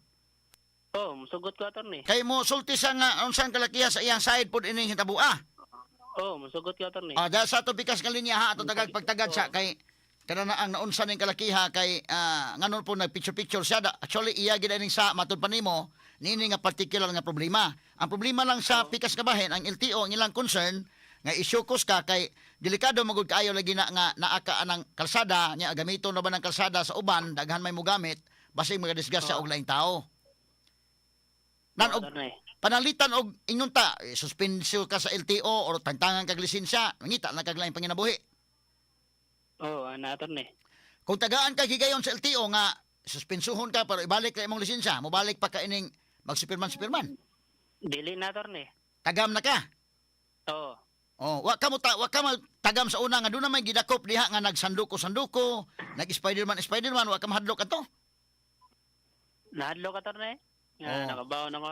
Oh, musugot ko, attorney. Kay mo sulti siya nga unsang kalakiha sa iyang side pod ining hitabua. Oh, musugot ko, attorney. Ah, dahil sa ato pikas nga linya ha, ato tagag pagtagad siya kay kana na ang naunsa ning kalakiha kay nganon po nag picture picture siya da, actually iya gid ining sa matud pa nimo niini nga particular nga problema. Ang problema lang sa pikas nga bahin ang LTO ang ilang concern nga isyukos ka kay delikado magud kaayo lagi na nga naa ka anang kalsada nya gamiton na ba ng kalsada sa uban daghan may mogamit basig magadisgrasya og laing tao. Nan Oh, og attorney. Panalitan og ingon ta, eh, suspensyo ka sa LTO or tangtangan kag lisensya, mangita na kag laing panginabuhi. Oh, ana, attorney. Kung tagaan ka higayon sa LTO nga suspensuhon ka pero ibalik na imong lisensya, mobalik pa ka ining mag-superman superman. Dili na, attorney. Tagam na ka. Oh. Oh, wa ka tagam sa una nga doon na may gidakop diha nga nagsanduko sanduko, nag Spiderman Spiderman, wa ka mahadlok ato. Nahadlok, attorney. Nga Oh. nakabaw na ko.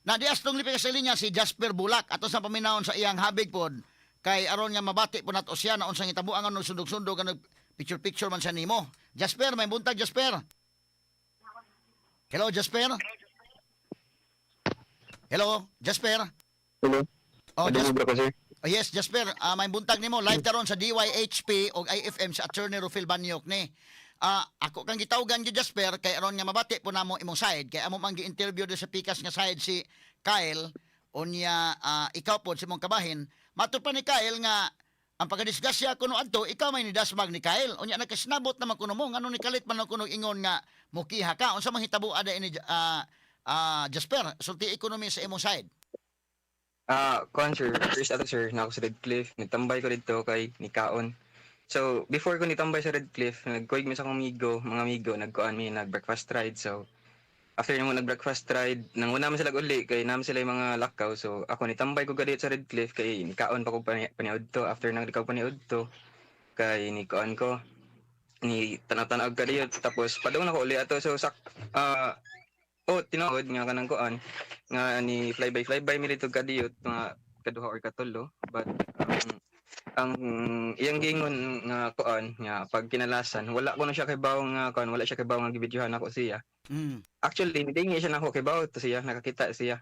Na di astong lipi ka sa linya si Jasper Bulak ato sa paminawon sa iyang habig pod kay aron nga mabati po nato siya na unsang hitabuan nga sundog-sundog nga picture picture man siya nimo. Jasper, may buntag, Jasper. Hello, Jasper. Hello, Jasper. Hello. Oh, Madungog Jasper. ba ko, sir? Oh, yes, Jasper, may buntag nimo. Live karon sa DYHP og IFM sa Attorney Rufil Banyok ni. Ako kang gitawgan gyud, Jasper, kay aron nga mabati po namo imong side kay amo man gi-interview do sa pikas nga side si Kyle unya ikaw pod sa imong kabahin. Matud pa ni Kyle nga ang pagkadisgrasya kuno adto ikaw may nidasmag ni Kyle unya nakasinabot naman kuno mo ngano ni kalit man kuno ingon nga mukiha ka unsa man hitabo ada ini Jasper, sulti ekonomi sa imong side. Kuan sir, first ato sir, na ako sa Red Cliff, nitambay ko dito kay nikaon. So, before ko nitambay sa Red Cliff, nagkuig mi sa akong amigo, mga amigo, nagkuan mi, nag-breakfast ride. So, after namo nag-breakfast ride, nang una man sila uli, kay naman sila yung mga lakaw. So, ako nitambay ko gadit sa Red Cliff, kay nikaon pa ko paniud to. After nang nikaon paniud to, kay nikuan ko, ni tanaw-tanaw ka diyot. Tapos, padung na ko uli ato. So, sak, oh, tinuod nga kanang kuan nga ni flyby flyby mi dito kadiyot mga kaduha or katulo, but ang iyang giingon nga kuan nga pag kinalasan wala ko na siya kibaw nga kuan, wala siya kibaw nga gibidyohan ako siya. Actually dingi siya nako kibaw to siya, nakakita siya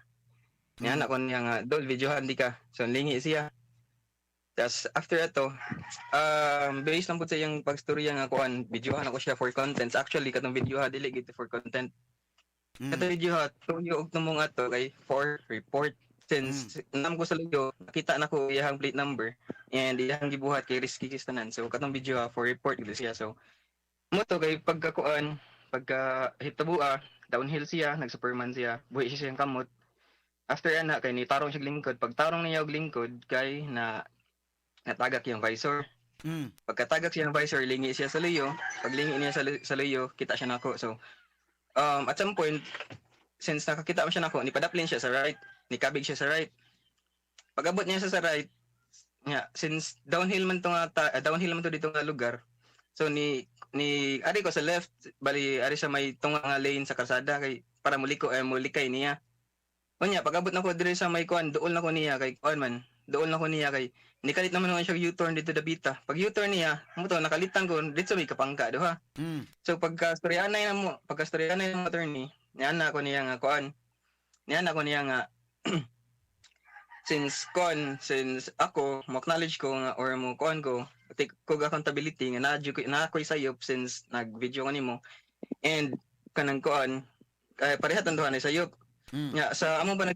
niya na ko niya nga dol videohan di ka, so lingi siya. Tas after ato, based lang pud sa iyang pagstorya nga kuan videohan ako siya for contents. Actually katong video ha dili gid for content. Kato video ha, tuyo og tumong ato kay for report since nam ko sa luyo, nakita na ko iyang plate number and iyang gibuhat kay risky kis tanan. So katong video ha for report gid siya. So mo to kay pagkakuan, pagka hitabua, downhill siya, nag-superman siya, buhi siya siyang kamot. After ana kay ni tarong siya og lingkod, pag tarong niya og lingkod kay na natagak yung visor. Pagkatagak siya ng visor, lingi siya sa luyo. Pag lingi niya sa luyo, kita siya nako. So, at some point, since nakakita mo siya nako, nipadaplin siya sa right, nikabig siya sa right. Pag-abot niya siya sa right, nga, since downhill man to nga downhill man to dito nga lugar. So ni ni ari ko sa left, bali ari sa may tunga nga lane sa kalsada kay para muliko eh mulikay niya. Unya pag-abot nako diri sa may kuan, duol nako niya kay kuan man. Duol nako niya kay nikalit naman naman siya U-turn dito dabita. Pag U-turn niya, mo to nakalitan ko dito may kapangka duha. So pagka storyanay na mo, pagka storyanay na mo attorney, niya na ako niya nga kuan. Niya na ako niya nga since kuan, since ako mo acknowledge ko nga or mo kuan ko, take ko accountability nga na na ako'y sayop since nag-video ko nimo. And kanang kuan eh, pareha tanduhan ay sayop. Nga sa among ba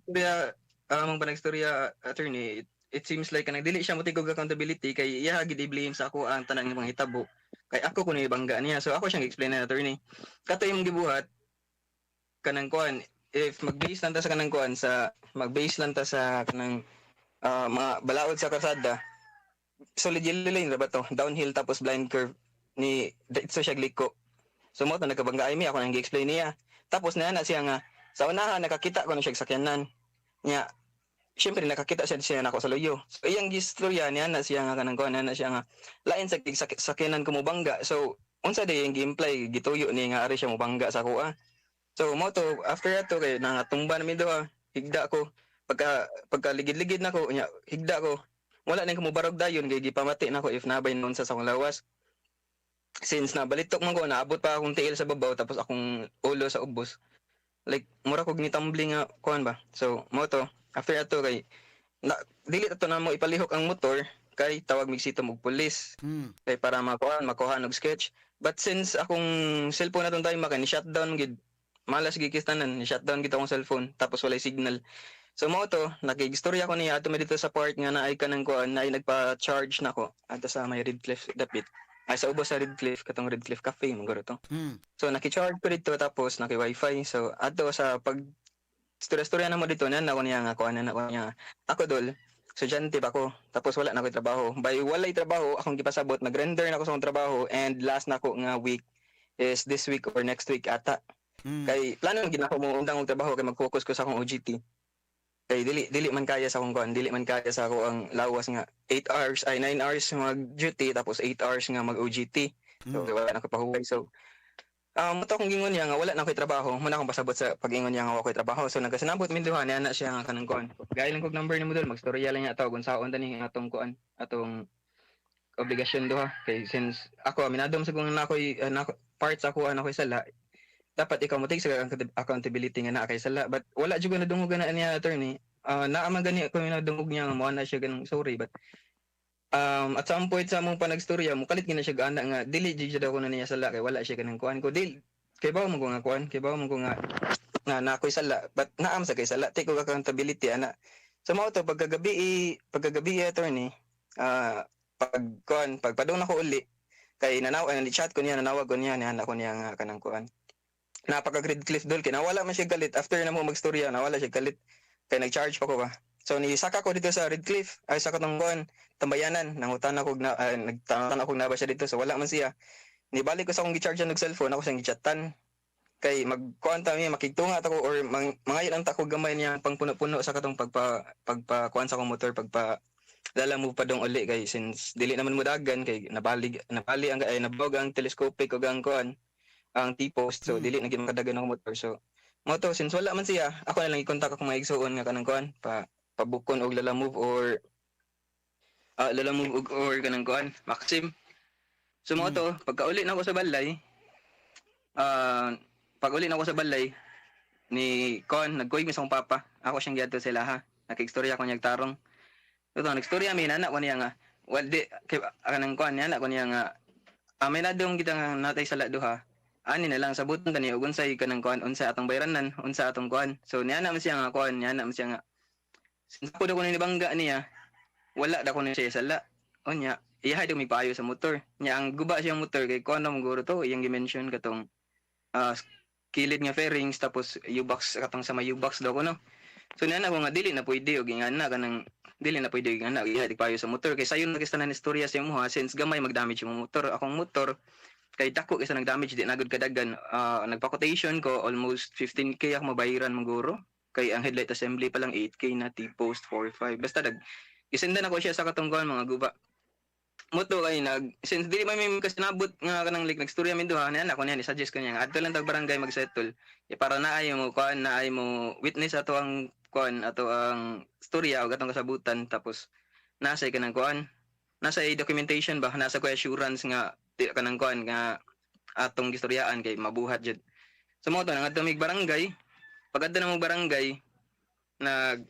nagstorya attorney, it seems like kanang dili siya mo take og accountability kay iya gid i-blame sa ako ang tanan nga mga hitabo. Kay ako kuno ibangga niya. So ako siyang explain na attorney. Kato imong gibuhat kanang kuan if mag-base lang ta sa kanang kuan sa mag-base lang ta sa kanang mga balaod sa kalsada, solid yellow lane ra ba to, downhill tapos blind curve ni diretso siya liko. So mo to nagkabangga ay mi ako nang gi-explain niya. Tapos na na siya nga sa unahan nakakita ko na siya sakyanan niya. Syempre nakakita siya siya nako sa luyo. So iyang gistorya niya na siya nga kanang kuan na siya nga lain sa sakyanan ko mobangga. So unsa day yung gi-imply gituyo ni nga ari siya mobangga sa ako ah. So mo to after ato kay nangatumba na mi duha, higda ko. Pagka pagka ligid-ligid nako nya higda ko. Wala na ko mobarog dayon kay gipamati nako if nabay noon sa akong lawas. Since nabalitok man ko, naabot pa akong tiil sa babaw tapos akong ulo sa ubos. Like mura kog ni tumbling nga kuan ba. So mao to, after ato kay na, dili ato na mo ipalihok ang motor kay tawag mig sitom og pulis kay para makuha makuha og sketch. But since akong cellphone atong time maka ni shutdown gid, malas gid tanan, ni shutdown gid akong cellphone tapos walay signal. So mao to, nakigistorya ko niya ato mi dito sa part nga naay kanang kuan, naay nagpa-charge nako adto sa may Redcliffe dapit. Ay, sa ubos sa Redcliffe, katong Redcliffe Cafe man guro to. So naki-charge ko dito tapos naki-wifi. So adto sa pag istorya-istorya na mo dito na ako niya nga kuan na ako niya. Ako dol, estudyante pa ko. Tapos wala na ako'y trabaho. By walay trabaho, akong gipasabot nag-render na ako sa akong trabaho and last na ako nga week is this week or next week ata. Kay plano gid nako mo undang og trabaho kay mag-focus ko sa akong OJT. Kay dili dili man kaya sa akong kuan, dili man kaya sa ako ang lawas nga 8 hours ay 9 hours mag duty tapos 8 hours nga mag OJT. So wala na ko pahuway. So mo akong gingon niya nga wala na ako'y trabaho. Muna akong pasabot sa pag-ingon niya nga wa ako'y trabaho. So nagkasinabot min duha niya na siya nga kanang kuan. Gaya lang kog number nimo dol, magstorya lang niya tawag unsaon tani atong kuan, atong obligasyon duha kay since ako aminado man sa kung na ako'y na parts ako ana ako'y sala, dapat ikaw mo take sa accountability nga naa kay sala. But wala jud ko nadungog na niya, attorney. Naa man gani ako nadungog niya nga mo na siya ganung sorry, but at some point sa among panagstorya mo kalit gina siya ana nga dili jud siya daw kuno niya sala kay wala siya kanang kuan ko dili kay bawo mo ko nga kuan, kay bawo mo ko nga nga na ako'y sala, but naam sa kay sala, take og accountability ana. So mao to, pagkagabi pagkagabi, attorney, pag kuan, pagpadong nako uli kay nanaw ay chat ko niya, nanawag ko niya, niana ko niya nga kanang kuan, napaka Cliff dol kay nawala man siya galit. After na mo magstorya, nawala siya galit kay nag-charge pa ko ba. So ni saka ko dito sa Redcliffe ay sa katong kuan tambayanan, nangutan ako na nagtanong ako na ba siya dito. So wala man siya. Nibalik ko sa akong gi-charge og cellphone, ako siyang gichatan kay magkuan ta mi, makigtunga ta ko or mangayo lang ta ko gamay niya pang puno-puno sa katong pagpa pagpa kuan sa akong motor, pagpa dala mo pa dong uli kay since dili naman mo dagan kay nabalig nabali ang ay nabog ang telescopic ug ang kuan, ang T-post. So dili na gid makadagan akong motor. So mo to, since wala man siya, ako na lang i-contact akong mga igsuon nga kanang kuan pa pabukon og Lalamove or Lalamove og or kanang kuan Maxim. So mo to, pagkauli na ako sa balay, pag uli na ako sa balay ni kuan, nagkuig mi sa akong papa. Ako siyang giadto sila ha, nakigstorya ko niya tarong. So nagstorya mi, nana ko niya nga well di kay kanang kuan, niya ko niya nga aminadong kita nga natay sala duha ani na lang sabuton tani og unsay kanang kuan, unsa atong bayranan, unsa atong kuan. So niya na man siya nga kuan, niya na man siya nga since ako daw ko nibangga niya, wala da ko ni siya sala. Unya iya daw may paayo sa motor niya. Ang guba siyang motor kay kuan na guro to, iyang gi-mention katong kilid nga fairings tapos U-box, katong sa may U-box daw kuno. So niya na ko nga dili na pwede og ingana na kanang dili na pwede og ingana iya di payo sa motor kay sayon na kista na istorya sa imuha since gamay mag-damage yung motor. Akong motor kay dako kaysa nag-damage, di nagud kadagan. Nagpa-quotation ko, almost 15K ako mabayaran maguro kay ang headlight assembly pa lang 8K na, T-post 4.5. Basta dag isendan ako siya sa katungkuan mga guba mo to kay nag since dili man may kasinabot nga kanang like nagstorya min duha niya ako niya ni suggest ko niya nga adto lang tag barangay magsettle eh, para naay mo kuan, naay mo witness ato ang kuan, ato ang storya og atong kasabutan, tapos nasa kanang kuan, nasa documentation ba, nasa ko assurance nga di kanang kuan nga atong gistoryaan kay mabuhat jud. So mo to, nangadto mig barangay. Pag adto na mo barangay, nag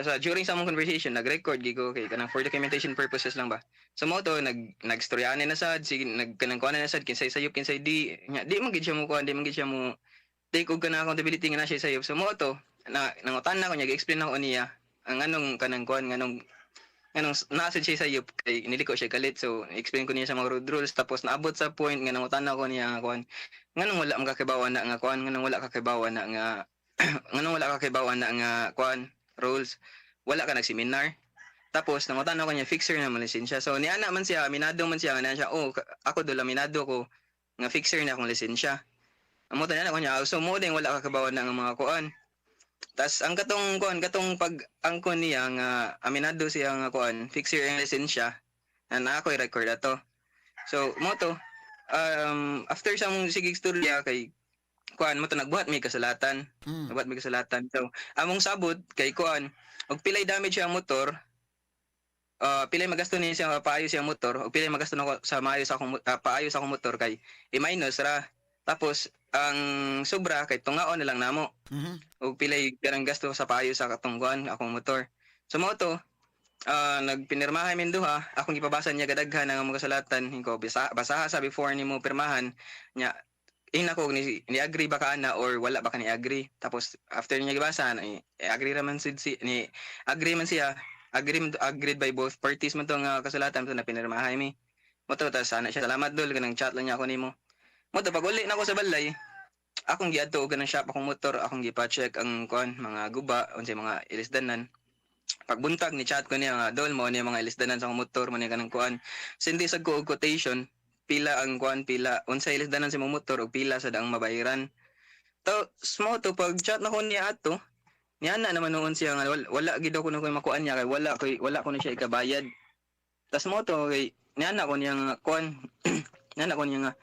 sa during sa among conversation nag-record gi ko kay kanang for documentation purposes lang ba. So mo to, nagstoryaan na sad sige, nag kanang kuan na sad kinsay sayop, kinsay di nya. Di man gid siya mo kuan, di man gid siya mo take og kanang accountability nga na siya sayop. So mo to, na nangutan na ko niya, gi-explain ako niya ang anong kanang kuan, nganong nganong naa sad siya sayop kay niliko siya kalit. So explain ko niya sa mga road rules. Tapos naabot sa point nga nangutan ako niya nga kuan, nganong wala makakibaw na nga kuan, nganong wala kakibaw na nga nganong wala kakibaw na nga kuan rules, wala ka nagseminar? Tapos nangutan ako niya, fixer na man lisensya. So niana man siya, aminado man siya nga siya, oh ako dol, aminado ko nga fixer na akong lisensya. Amo tanan ako niya, so mo din wala ka kabaw na nga mga kuan. Tas ang katong kuan, katong pag angkon niya nga aminado siya nga kuan, fixer ang lisensya na na ako'y record ato. So mo to, after sa among sige istorya kay kuan mo to, nagbuhat may kasalatan. Nagbuhat may kasalatan. So among sabot kay kuan og pilay damage ang motor. Pilay magasto niya siya paayos siyang motor ug pilay magasto nako sa maayo sa akong paayos sa akong motor kay i-minus ra. Tapos ang sobra kay tungaon na lang namo og pilay ganang gasto sa paayo sa katong kuan akong motor. So mao to, nagpinirmahan min duha, akong gipabasa niya gadaghan ang mga kasulatan ko basaha sa before nimo pirmahan nya ina ko ni agree ba ka ana or wala ba ka ni agree. Tapos after niya gibasa ni agree ra man sid si ni agree man siya, agree agreed by both parties man to nga kasulatan to na pinirmahan mi. Mo to tas ana siya, "Salamat, dol," kanang chat lang niya ako nimo. Mo to pag uli na ako sa balay, akong giadto og kanang shop akong motor, akong gipa-check ang kuan mga guba, unsay mga ilisdanan. Pagbuntag ni chat ko niya nga, "Dol, mo ni mga ilisdanan sa akong motor," mo ni kanang kuan. Sindi sad ko og quotation, pila ang kuan, pila unsay ilisdanan sa imong motor ug pila sa daang mabayaran. To mo to pag chat na ko niya ato, niya na naman noon siya nga wala, wala gid ako na ko makuan niya kay wala ko na siya ikabayad. Tas mo to kay niya na ko niya nga kuan, niya na ko niya nga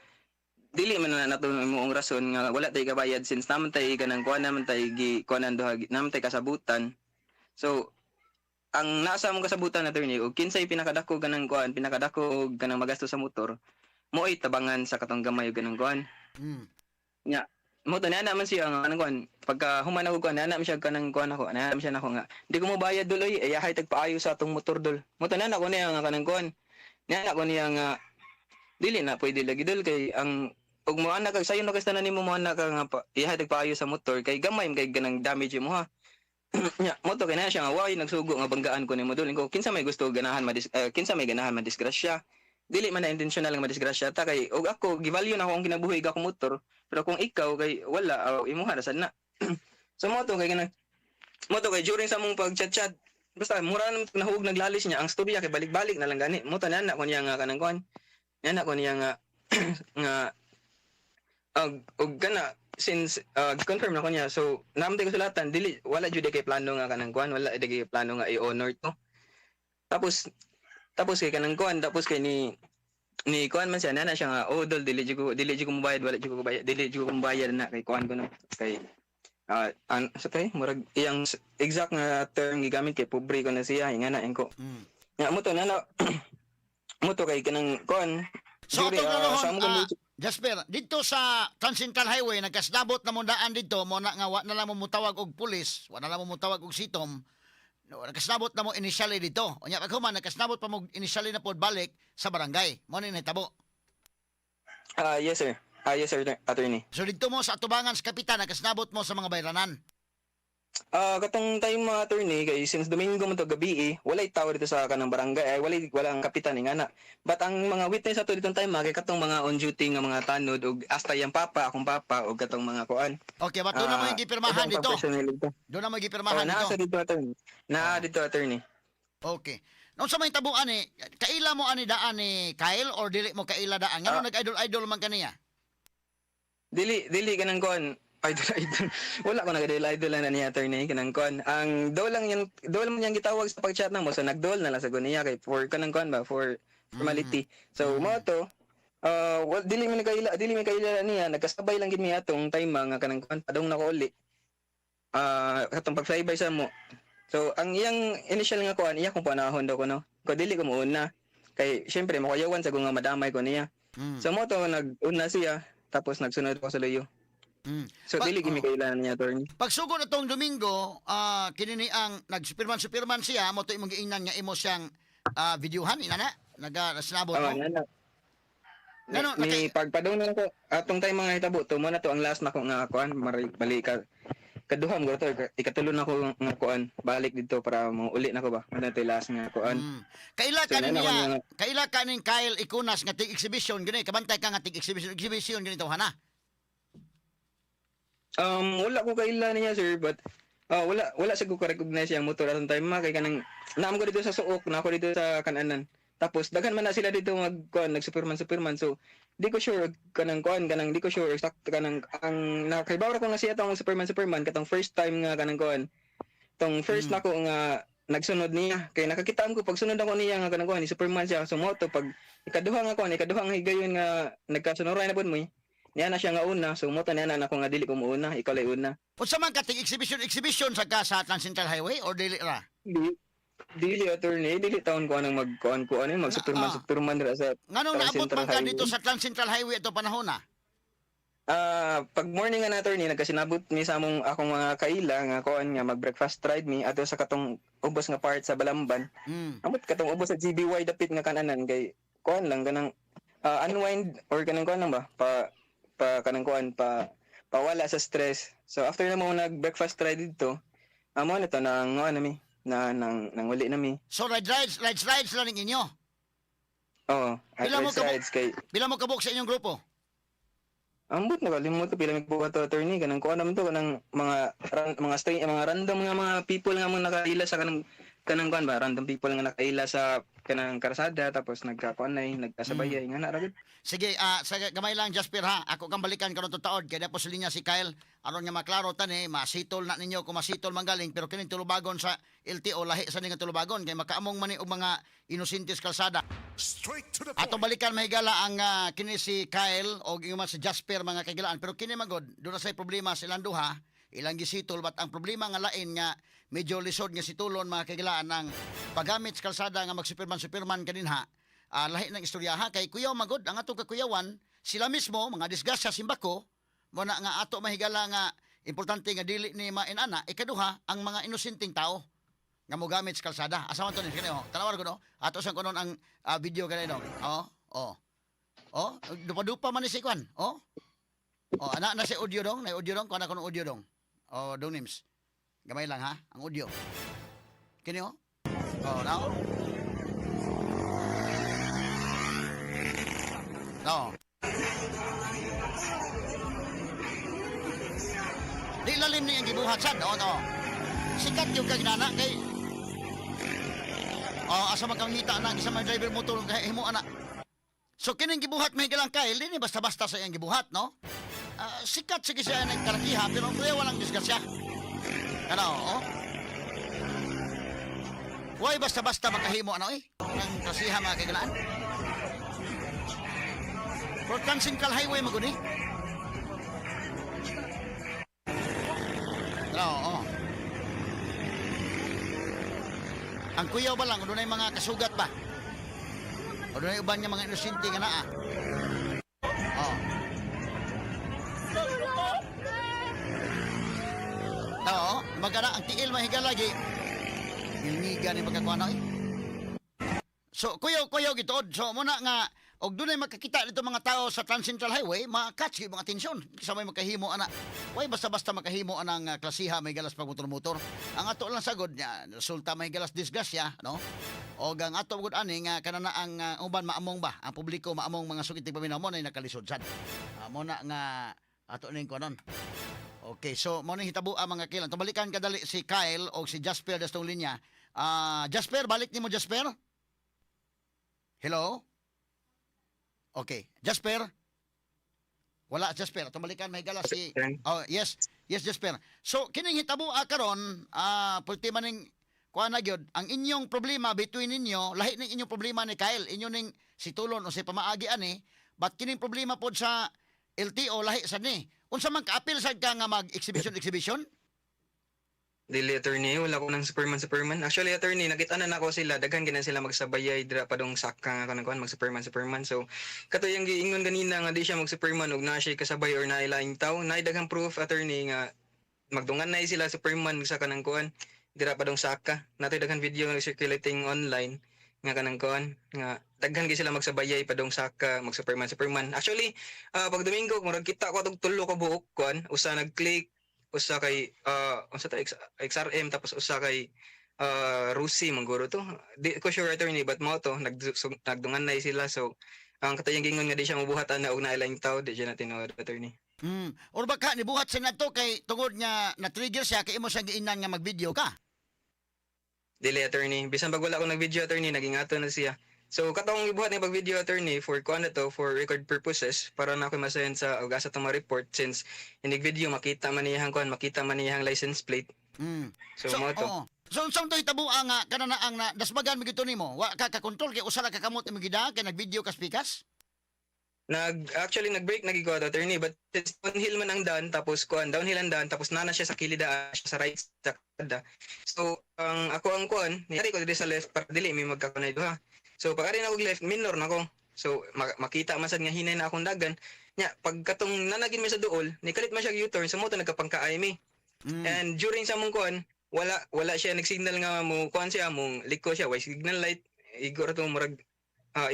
dili man na nato imong rason nga wala tay kabayad since naman tay kanang kuan, naman tay gi kuanan duha, naman tay kasabutan. So ang nasa mong kasabutan, attorney, og kinsay pinakadako kanang kuan, pinakadako og kanang magasto sa motor, mo'y tabangan sa katong gamay og kanang kuan. Mo to niya naman siya nga kanang kuan, pagka human ako kuan, niya naman siya kanang kuan ako, niya naman siya nako nga di ko mo bayad, dol, oy, ayahay tagpaayo sa atong motor, dol. Mo to niya nako niya nga kanang kuan, niya nako niya nga dili na pwede lagi, dol, kay ang ug mo anak kag sayo na kay tanan nimo mo anak ka nga pa, iyahay tagpaayo sa motor kay gamay man kay ganang damage mo ha. Nya mo to kay na siya nga way nagsugo nga banggaan ko nimo, dol. Ko kinsa may gusto ganahan madis kinsa may ganahan madisgrasya? Dili man na intentional nga madisgrasya ta kay og ako givalue na ako ang kinabuhi akong motor, pero kung ikaw kay wala, oh, imuha ra sad na. So mo to kay ganang mo to kay during sa mong pag chat chat, basta mura naman nahug naglalis niya ang storya kay balik-balik na lang gani. Mo to na ko niya nga kanang kuan, niya na ko niya nga nga og kana since confirm na ko niya, so naamtay ko sulatan dili wala jud kay plano nga kanang kuan, wala jud kay plano nga i-honor to. Tapos kay kanang kuan, tapos kay ni kuan man siya na siya nga, "Oh, dol, dili jud ko mobayad, wala jud ko bayad, dili jud ko mobayad na kay kuan ko na kay an sa kay murag iyang exact nga term gigamit kay pobre ko na siya," nga na ko. Nga mo to na mo to kay kanang kuan So during, atong sa laruhon, among Jasper, dito sa Transcentral Highway nagkasnabot na mo daan dito mo na nga wa na lang mo mutawag og pulis, wa na lang mo mutawag og sitom. No, nagkasnabot na mo initially dito. Unya pag human nagkasnabot pa mo initially na pod balik sa barangay. Mo ni nahitabo. Ah, yes, sir. Ah, yes, sir, attorney. So dito mo sa atubangan sa kapitan nagkasnabot mo sa mga bayranan. Ah, katong time mga attorney kay since Domingo man to gabi eh, walay tao dito sa kanang barangay ay walay walang kapitan nga na. But ang mga witness ato ditong time kay katong mga on duty nga mga tanod og hasta yang papa, akong papa og katong mga kuan. Okay, ba doon na mo yung gipirmahan Ubang dito. personnel dito. Doon na mo yung Oh, gipirmahan naa dito. sa dito, attorney. Naa dito, attorney. Okay. Nung sa may tabuan ni, kaila mo ani daan ni Kyle or dili mo kaila daan? Ngano nag-idol-idol man kaniya? Dili dili kanang kuan idol idol. Wala ko nag-idol idol na niya, attorney, kanang kuan. Ang dol lang yan, dol man yang gitawag sa pag-chat na mo, so nagdol na lang sa niya kay for kanang kuan ba, for formality. So mo to well, dili man kaila niya, nagkasabay lang gid mi atong time nga kanang kuan padong nako uli. Katong pag-flyby sa mo. So ang iyang initial nga kuan, iya kong panahon daw ko no. Ko dili ko muuna. Kay syempre makayawan sa nga madamay ko niya. So mo to nag-una siya tapos nagsunod ko sa luyo. So dili gimi kailan niya, attorney. Pagsugod na tong Domingo, kinini ang nag-superman-superman siya, mo to imong giingnan nga imo siyang videohan ina na naga sinabot Oh, mo. na. Ngano, Ni pagpadong na ko atong time mga hitabo to mo na to ang last na ko nga kuan bali ka kaduha mo to ikatulo na ko nga kuan balik dito para mo uli na ko ba ano to last nga kuan. Kaila So, ka nana ko niya, niya kaila ka ning Kyle Ikunas nga tig exhibition gani, kabantay ka nga tig exhibition exhibition gani hana. Wala ko kaila niya, sir, but wala wala sa ko recognize yang motor atong time ma kay kanang naam ko dito sa suok na ako dito sa kananan. Tapos daghan man na sila dito mag kuan nag superman superman, so di ko sure kanang kuan kanang di ko sure exact kanang ang nakaibaw ra ko nga siya tong superman superman katong first time nga kanang kuan tong first nako nga nagsunod niya kay nakakitaan ko pagsunod ako niya nga kanang kuan ni superman siya. So mo to pag ikaduha nga kuan ikaduha nga higayon nga nagkasunuray na pud mo eh. Niya na siya nga una, so mo to niya na ako nga dili ko muuna, ikaw lay una. Unsa man ka tig exhibition exhibition sa ka sa Transcentral Highway or dili ra? Di. Dili, attorney, dili taon ko anang magkuan ko ano mag Superman Superman dira sa Nganong Trans naabot Central man ka Highway. dito sa Trans Central Highway ato panahon na? Pag morning nga na, attorney, nagkasinabot mi sa among akong mga kaila nga kuan nga mag-breakfast ride mi ato sa katong ubos nga part sa Balamban. Amot katong ubos sa GBY dapit nga kananan kay kuan lang kanang unwind or kanang kuan lang ba pa pa kanang kuan pa pawala sa stress. So after na mo nag breakfast ride didto, amo na to nang ano mi na nang nang uli na mi. So ride rides, rides rides lang ninyo. Oo, Pila mo rides rides kay Pila mo kabuk sa inyong grupo? Ambot na kalimot ko pila mi buhat to, attorney, kanang kuan naman to kanang mga mga string, mga random nga mga people nga mga nakaila sa kanang kanang kuan ba, random people nga nakaila sa kanang karsada tapos nagkakuan na nagkasabayay nga na ra gud. Sige, sa gamay lang, Jasper, ha. Ako kang balikan karon taod kay dapo sa linya si Kyle aron nga maklaro tani, masitol na ninyo kung masitol man galing, pero kining tulubagon sa LTO lahi sa ning tulubagon kay makaamong man ni og mga inosente sa kalsada. Straight to the point. Atong balikan, mahigala, ang kini si Kyle o yung si Jasper, mga kagilaan, pero kini magod doon na say problema silang duha, ilang gisitol, but ang problema nga lain nga medyo lisod nga situlon, mga kagilaan, ng paggamit sa kalsada nga mag-superman superman kaninha. Lahi ng istorya ha, kay kuyaw magod ang atong kakuyawan, sila mismo mga disgrasya simbako mo na nga ato, mahigala, nga importante nga dili ni mainana. Ikaduha, ang mga inosenteng tao nga mogamit sa kalsada. Asa man to ni kani, oh? Tanawar ko no. Ato sang kunon ang video kanino. Oh, oh. Oh, dupa-dupa man ni si kwan. Oh. Oh, ana na si audio dong, na audio dong, kuan ako ng audio dong. Oh, dong names. Gamay lang ha, ang audio. Kini oh. Oh, now. No. Di lalim ni ang gibuhat sad, oh, no. Sikat yung kaginana kay. Oh, asa man kang ngita na isa man driver motor kay himo ana. So kining gibuhat may galang kay ni basta-basta sa iyang gibuhat, no? Sikat sige siya ng kalakiha pero kuya walang disgrasya. Kana oh. Why basta-basta makahimo ano eh? Ng klasiha, mga kagalaan. Pero Trans Central Highway maguni. Oo. Oh. Ang kuyaw ba lang, dunay mga kasugat ba? O dunay uban nga mga inosente nga naa. Oh. Oo, magana ang tiil mahiga lagi. Gilmiga ni pagkakuha eh. So, kuyaw, kuyaw gituod. So, muna nga, og dunay makakita dito mga tao sa Trans Central Highway, ma-catch yung mga atensyon. Sa may makahimo ana. Way basta-basta makahimo anang klasiha may galas pag motor-motor. Ang ato lang sagod niya, resulta may galas disgrasya, no? Og ang ato gud ani nga kanana ang uban maamong ba, ang publiko maamong, mga sukit paminaw mo na nakalisod sad. Mo na nga ato ning kuanon. Okay, so mo ning hitabo ang mga kilan. Tumalikan kadali si Kyle o si Jasper dastong linya. Jasper, balik nimo, Jasper. Hello? Okay, Jasper? Wala Jasper. Tumalikan may gala si Oh, yes. Yes, Jasper. So kining hitabo karon, pulti man ning kuan na gyud, ang inyong problema between ninyo, lahi ning inyong problema ni Kyle, inyo ning situlon o si pamaagi ani, but kining problema pod sa LTO lahi sad ni. Unsa man kaapil sad ka nga mag-exhibition exhibition? Dili, attorney, wala ko ng Superman Superman. Actually, attorney, nakita na nako sila, daghan gina sila magsabayay dira padong saka nga kanang kuan mag Superman Superman. So katoy ang giingon ganina nga di siya mag Superman ug naa siya kasabay or naa laing tawo, naay daghang proof, attorney, nga magdungan na sila Superman sa kanang kuan dira padong saka. Natoy daghan video nga circulating online nga kanang kuan nga daghan gyud sila magsabayay padong saka mag Superman Superman. Actually, pag Domingo murag kita ko atong tulo ka buok kuan, usa nag-click, usa kay unsa to, XRM, tapos usa kay Rusi mangguro to. Di ko sure, attorney, but mao to nagdungan na sila. So ang katayang gingon nga di siya mabuhat ana og naay tao, di siya na tinuod, attorney. Or baka nibuhat sa nato kay tungod nga na-trigger siya kay imo siyang giingnan nga mag-video ka. Dili, attorney, bisan pag wala ko nag-video, attorney, nagingato na siya. So katong gibuhat ni pag-video, attorney, for kuan na to, for record purposes, para na ako masend sa og asa tong ma-report since inig video makita man niyang kuan, makita man niyang license plate. So, mao to. Oo. So unsang to hitabo ang kanana ang na, dasmagan mi gito nimo? Wa ka ka-control kay usa ra ka kamot imong gida kay nag-video ka spikas? Actually nag-break na ko, attorney, but it's downhill man ang daan tapos kuan downhill ang daan tapos nana siya sa kilid, siya sa right sa kada. So ang ako ang kuan, ni ko diri sa left para dili mi magkakunay duha. So pag ari na og left, minor na ko. So makita man sad nga hinay na akong dagan. Nya pag katong nanagin mi sa duol, nikalit man siya og U-turn, so mo to nagkapangkaay mi. And during sa mong kuan, wala wala siya nagsignal nga mo kuan siya, mong liko siya, way signal light. Igo ra to, murag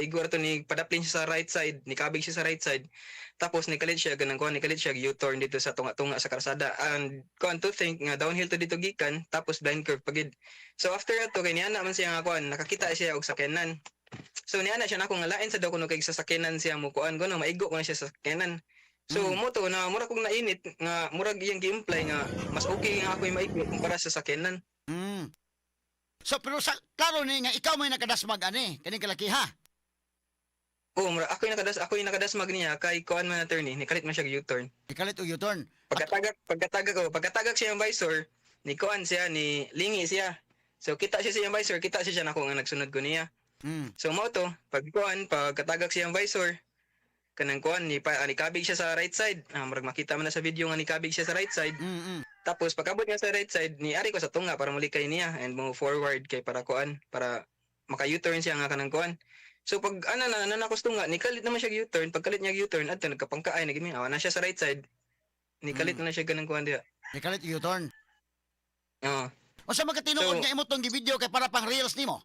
igo ra to ni padaplin siya sa right side, ni kabig siya sa right side. Tapos nikalit siya ganang kuan, nikalit siya U-turn dito sa tunga-tunga sa karsada. And kuan, to think nga downhill to dito gikan, tapos blind curve pagid. So after ato kay niana man siya nga kuan, nakakita siya og sakyanan. So niana siya nako nga lain sa daw kuno kay sasakyanan siya mo kuan kuno maigo ko na siya sa sakyanan. So mo to na mura kong nainit nga murag iyang gi-imply nga mas okay nga ako'y maigo kumpara sa sakyanan. So pero sa klaro ni nga ikaw may nakadasmag ani kaning kalakiha. Oo, mura ako'y nakadasmag niya kay kuan man, attorney, nikalit man siya og U-turn. Ikalit og U-turn. Pagkatagak ko, pagkatagak siya ang visor, ni kuan siya, ni lingi siya. So kita siya sa iyang visor, kita siya siya nako nga nagsunod ko niya. So mao to, pag kuan, pagkatagak siya ang visor, kanang kuan ni pa ni kabig siya sa right side. Ah, murag makita man na sa video nga ni kabig siya sa right side. Tapos pagkabot niya sa right side, ni ari ko sa tunga para muli kay niya and move forward kay para kuan, para maka U-turn siya nga kanang kuan. So pag ana na ana na ko sa tunga, nikalit naman siya U-turn, pagkalit niya U-turn adto nagkapangkaay na gid mi. Awa na siya sa right side. Nikalit na siya ganang kuan diha. Nikalit og U-turn. Oo. Unsa man katinuod So- nga imo tong gi-video kay para pang reels nimo?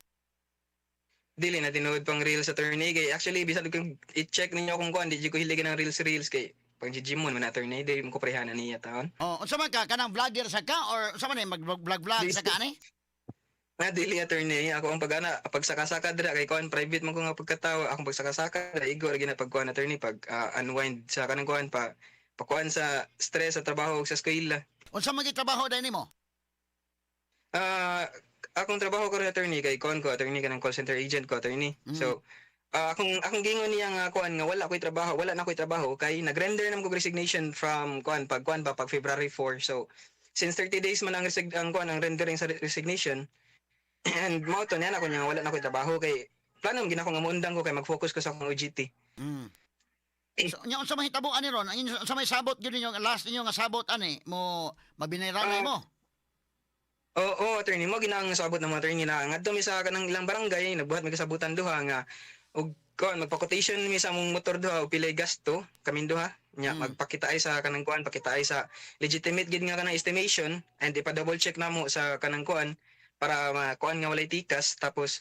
Dili na tinuod pang reels, attorney, kay actually bisan kung i-check ninyo kung kuan, di jud ko hilig ng reels reels kay pag gym mo man, attorney, di mo ko parehanan niya taon. Oh, unsa man ka, kanang vlogger sa ka or unsa man ni mag-vlog vlog sa ka ani? Na dili, attorney, ako ang pag-ana pagsaka-saka dira kay kuan, private man ko nga pagkatawa akong pagsaka-saka dira, igo ra gina pag kuan, attorney, pag unwind sa kanang kuan pa, pakuan sa stress sa trabaho ug sa eskwela. Unsa man trabaho dai nimo? Ah, akong trabaho ko rin, attorney, kay kuan ko, attorney, kanang call center agent ko, attorney. So akong gingon niya nga kuan nga wala ko'y trabaho, wala na ko'y trabaho kay nagrender naman ko resignation from kuan pag kuan pa pag February 4. So since 30 days man ang resig ang kuan ang rendering sa resignation and mao to niya ako niya nga wala na ko'y trabaho kay plano man gina ko nga muundang ko kay mag-focus ko sa akong OJT. So nya unsa may hitabo ani ron? Ang inyo unsa may sabot gyud ninyo, ang last ninyo nga sabot ani mo mabinayranay mo? Oo, oh, attorney, mo ginaang sabot ng mga attorney na ngadto mi sa kanang ilang barangay, nagbuhat mi kasabutan duha nga og kuan magpa-quotation mi sa among motor duha og pilay gasto kaming duha nya magpakita ay sa kanang kuan, pakita ay sa legitimate gid nga kanang estimation and ipa-double check namo sa kanang kuan para makuan nga walay tikas. Tapos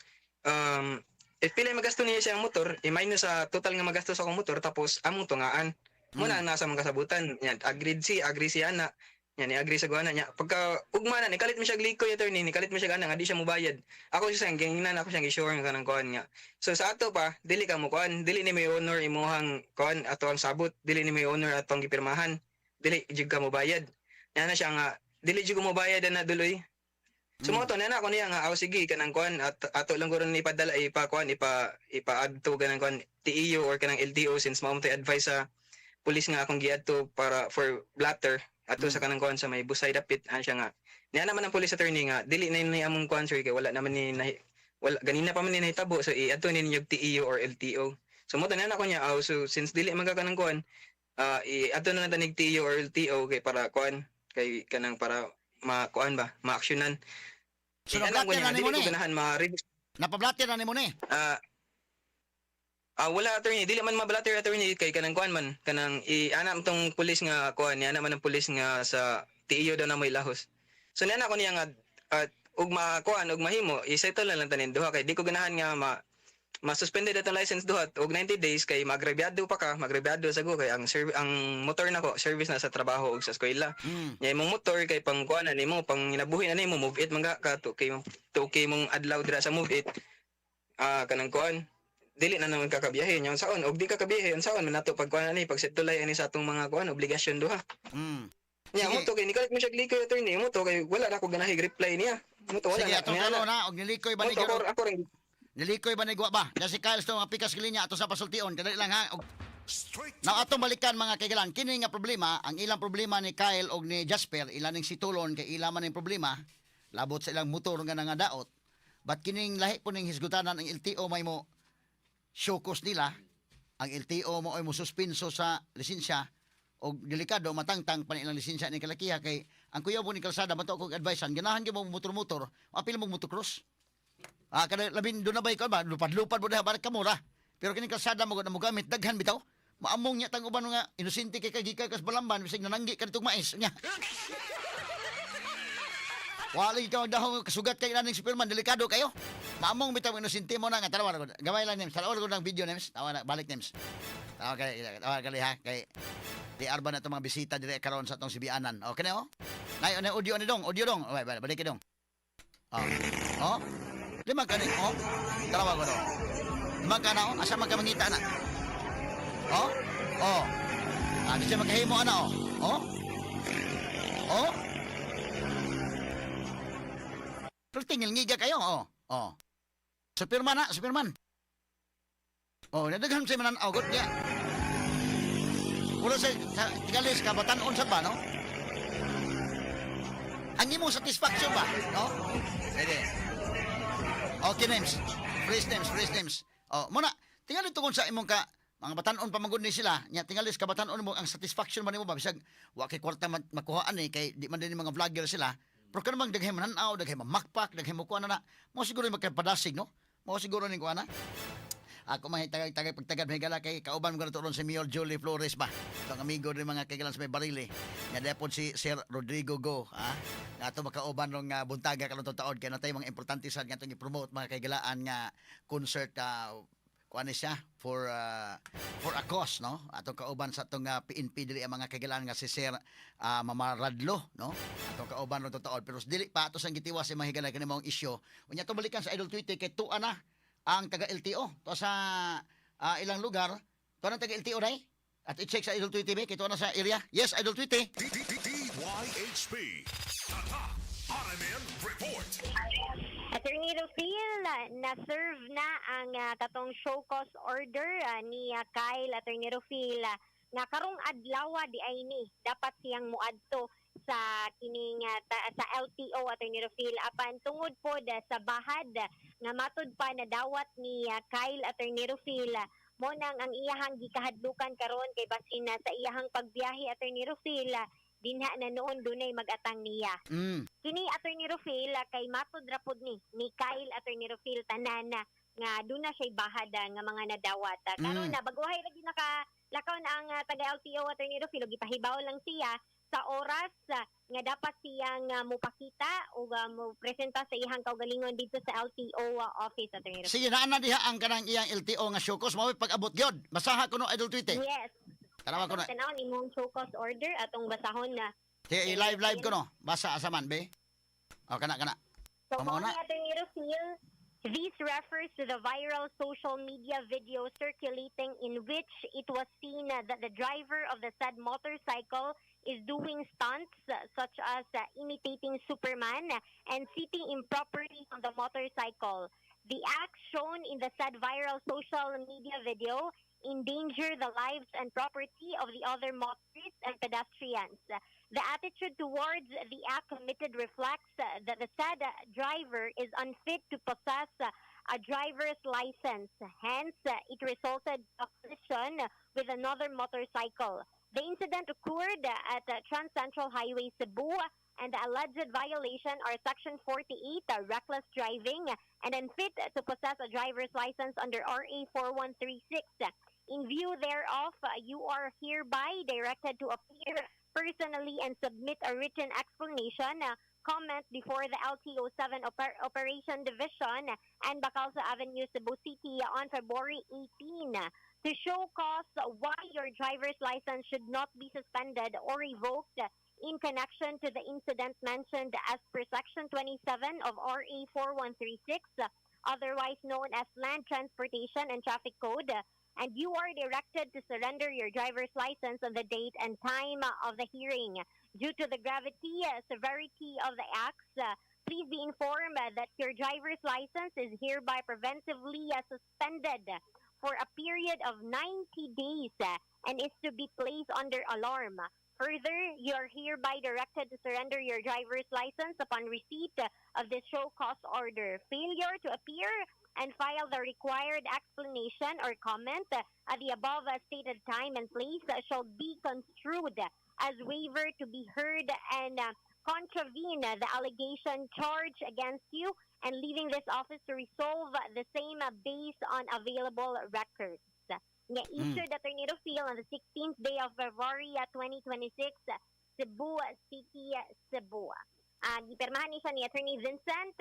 if pilay magasto niya siyang motor, i-minus sa total nga magasto sa akong motor, tapos among tungaan mo na ang nasa mga kasabutan. Yan, agreed si agree si ana. Yan, ni-agree sa guana niya. Pagka ugma na, nikalit mo siya likoy, attorney, nikalit mo siya ana nga di siya mubayad. Ako siya gingnan ako siyang i-sure nga kanang kuan nga. So sa ato pa, dili ka mo kuan, dili ni may honor imuhang kuan ato ang sabot, dili ni may honor atong gipirmahan. Dili jud ka mobayad. Yan na siya nga dili jud ko mobayad na duloy. So mo to na ako niya nga aw sige kanang kuan at ato lang ko ron ipadala ipa kuan ipa ipa-add to kanang kuan TEU or kanang LTO since mao mo to advice sa pulis nga akong giadto para for blatter ato sa kanang kuan sa may Busay dapit an siya nga niya naman ang police attorney nga dili na ni among kuan sir kay wala naman ni wala ganina pa man ni nahitabo, so i-adto ni ninyo TEU or LTO. So mo tanan ako niya aw so since dili man ka kanang kuan, i-adto na lang tanig TEU or LTO kay para kuan kay kanang para makuan ba ma-actionan. So Eh, alam ko nablatter niya na nimo dili ko ni. ganahan ma-reduce. Napablatter na nimo ni. Ah, wala, attorney, dili man mablatter, attorney, kay kanang kuan man kanang i-ana tong pulis nga kuan niya man ang pulis nga sa TEU daw na may lahos. So niya na ko niya nga at ug makuan ug mahimo i-settle na lang tanin duha kay di ko ganahan nga ma ma-suspended atong license duha og 90 days kay magrebyado pa ka, magrebyado sa go kay ang ang motor nako service na sa trabaho ug sa eskwela. Nya imong motor kay pang kuan na nimo, pang ginabuhi na nimo, move it man ka to kay to kay mong adlaw dira sa move it. Ah, kanang kuan dili na naman kakabiyahe nya unsaon og di ka kabiyahe, unsaon man nato pag kuan ani pag setulay ani sa atong mga kuan obligasyon duha. Nya Sige. mo to kay nikalit mo siya likoy, attorney, mo to kay wala na ko ganahi reply niya mo to wala Sige, na atong niya klaro na. na og nilikoy ba Mo ni to ako rin. Nilikoy ba ni gwa ba? Da si Kyle nga pikas linya ato sa pasultion. Kadali lang ha. Og Straight to Now atong balikan, mga kaigalan, kini nga problema, ang ilang problema ni Kyle og ni Jasper, ilan ning situlon kay ila man ning problema labot sa ilang motor nga nangadaot. But kining lahi po ning hisgutanan, ang LTO may mo syokos nila, ang LTO mo ay mo suspinso sa lisensya og delikado matangtang pa ilang lisensya ni kalakiha kay Ang kuyaw po ni kalsada, mato akong advice, ganahan gyud mo motor-motor, apil mo motocross. Ah, kada labin doon na ba ikaw ba? Lupad-lupad mo diha barat kamo ra. Pero kining kalsada mo na mo gamit daghan bitaw. Maamong niya tang uban nga inosente kay kagika kas Balamban bisag nananggi ka ditong mais nya. Wala ikaw dahon kasugat kay naning Superman, delikado kayo. Maamong bitaw inosente mo na nga tanawa ko. Gamay lang names, tanawa ko ng video names. Tawa na balik names. Tawa kay ha kay di arba na itong mga bisita dire karon sa atong sibianan. Okay na oh. Nay, na audio ni dong, audio dong. Okay, balik balik dong. Oh. Oh. Lima ka ni, oh. Tanawa ko dong. Lima ka na oh. Asa man ka mangita na? Oh. Oh. Ah, di siya makahimo ana oh. Oh. Oh. Pero tingil ngiga kayo, oh. Oh. Superman na, Superman. Oh, nadaghan sa manan-aw gud niya. Puro sa tigalis ka batan-on sa ba, no? Ang imong satisfaction ba, no? Sige. Okay, names. Freeze names, freeze names. Oh, muna, tingali tungkol sa imong ka mga batan-on pa man gud ni sila. Nya tingali sa kabatan-on mo ang satisfaction man nimo ba bisag wa kay kwarta makuhaan ni kay di man din mga vlogger sila. Pero kanang daghay mananaw, daghay mamakpak, daghay mo kuha na na. Mo siguro yung magkapadasig, no? Mo siguro ning kuha na. Ako man tagay tagay pagtagad mahigala kay kauban ko na to ron si Mayor Julie Flores ba. Itong amigo rin mga kaigalan sa may barili. Nga dapon si Sir Rodrigo Go, ha. Nga ato makauban rong buntaga karon taon kay natay mga importante sad nga atong i-promote mga kaigalaan nga concert, kuan ni siya for a cause, no? Atong kauban sa atong PNP dili ang mga kaigalaan nga si Sir Mamaradlo, no? Atong kauban ron taon pero dili pa ato sang gitiwas sa mga higala kani maong isyu. Unya to balikan sa Idol Twitter kay tuwa na ang taga LTO to sa ilang lugar to ang taga LTO dai at i-check sa Idol Twitter kay tuwa na sa area. Yes, Idol Twitter. D D D DYHP. Tatak RMN Report. Attorney Rufil, na-serve na ang katong show cause order ni Kyle, Attorney Rufil, nga karong adlaw di ay ni dapat siyang muadto sa kining sa LTO, Attorney Rufil, apan tungod pod sa bahad nga matud pa nadawat ni Kyle, Attorney Rufil, mo nang ang iyahang gikahadlukan karon kay basin na sa iyahang pagbiyahe, Attorney Rufil, dinha na noon dunay mag-atang niya. Kini, Attorney Rufil, kay matud ra pod ni Kyle, Attorney Rufil, tanan na nga duna siya'y bahad nga mga nadawat. Karon na baguhay ra gyud naka lakaw na ang taga LTO, Attorney Rufil, ug gipahibaw lang siya sa oras nga dapat siyang mupakita o mo presenta sa iyang kaugalingon dito sa LTO office, Attorney Rufil. Sige, naa na diha ang kanang iyang LTO nga show cause mao pag-abot gyud. Basaha ko no, Idol Twitter. Yes. Tanawa ko na. Tan-awon imong show cause order atong basahon na. Sige, i-live live ko no. Basa asa man be. O kana kana. So, Tama mao na. ni, Attorney Rufil, this refers to the viral social media video circulating in which it was seen that the driver of the said motorcycle is doing stunts such as imitating Superman and sitting improperly on the motorcycle. The acts shown in the said viral social media video endanger the lives and property of the other motorists and pedestrians. The attitude towards the act committed reflects that the said driver is unfit to possess a driver's license. Hence, it resulted a collision with another motorcycle. The incident occurred at Trans Central Highway, Cebu, and the alleged violation are Section 48, reckless driving, and unfit to possess a driver's license under RA 4136. In view thereof, you are hereby directed to appear personally and submit a written explanation, comment before the LTO 7 Operation Division and Bacalso Avenue, Cebu City on February 18 to show cause why your driver's license should not be suspended or revoked in connection to the incident mentioned as per Section 27 of RA 4136, otherwise known as Land Transportation and Traffic Code, and you are directed to surrender your driver's license on the date and time of the hearing. Due to the gravity, severity of the acts, please be informed that your driver's license is hereby preventively suspended for a period of 90 days and is to be placed under alarm. Further, you are hereby directed to surrender your driver's license upon receipt of this show cause order. Failure to appear and file the required explanation or comment at the above stated time and place shall be construed as waiver to be heard and Contravene the allegation charged against you and leaving this office to resolve the same based on available records. Nga issued, Attorney Rufil, on the 16th day of February 2026, Cebu City, Cebu. Gipirmahan ni siya ni Attorney Vincent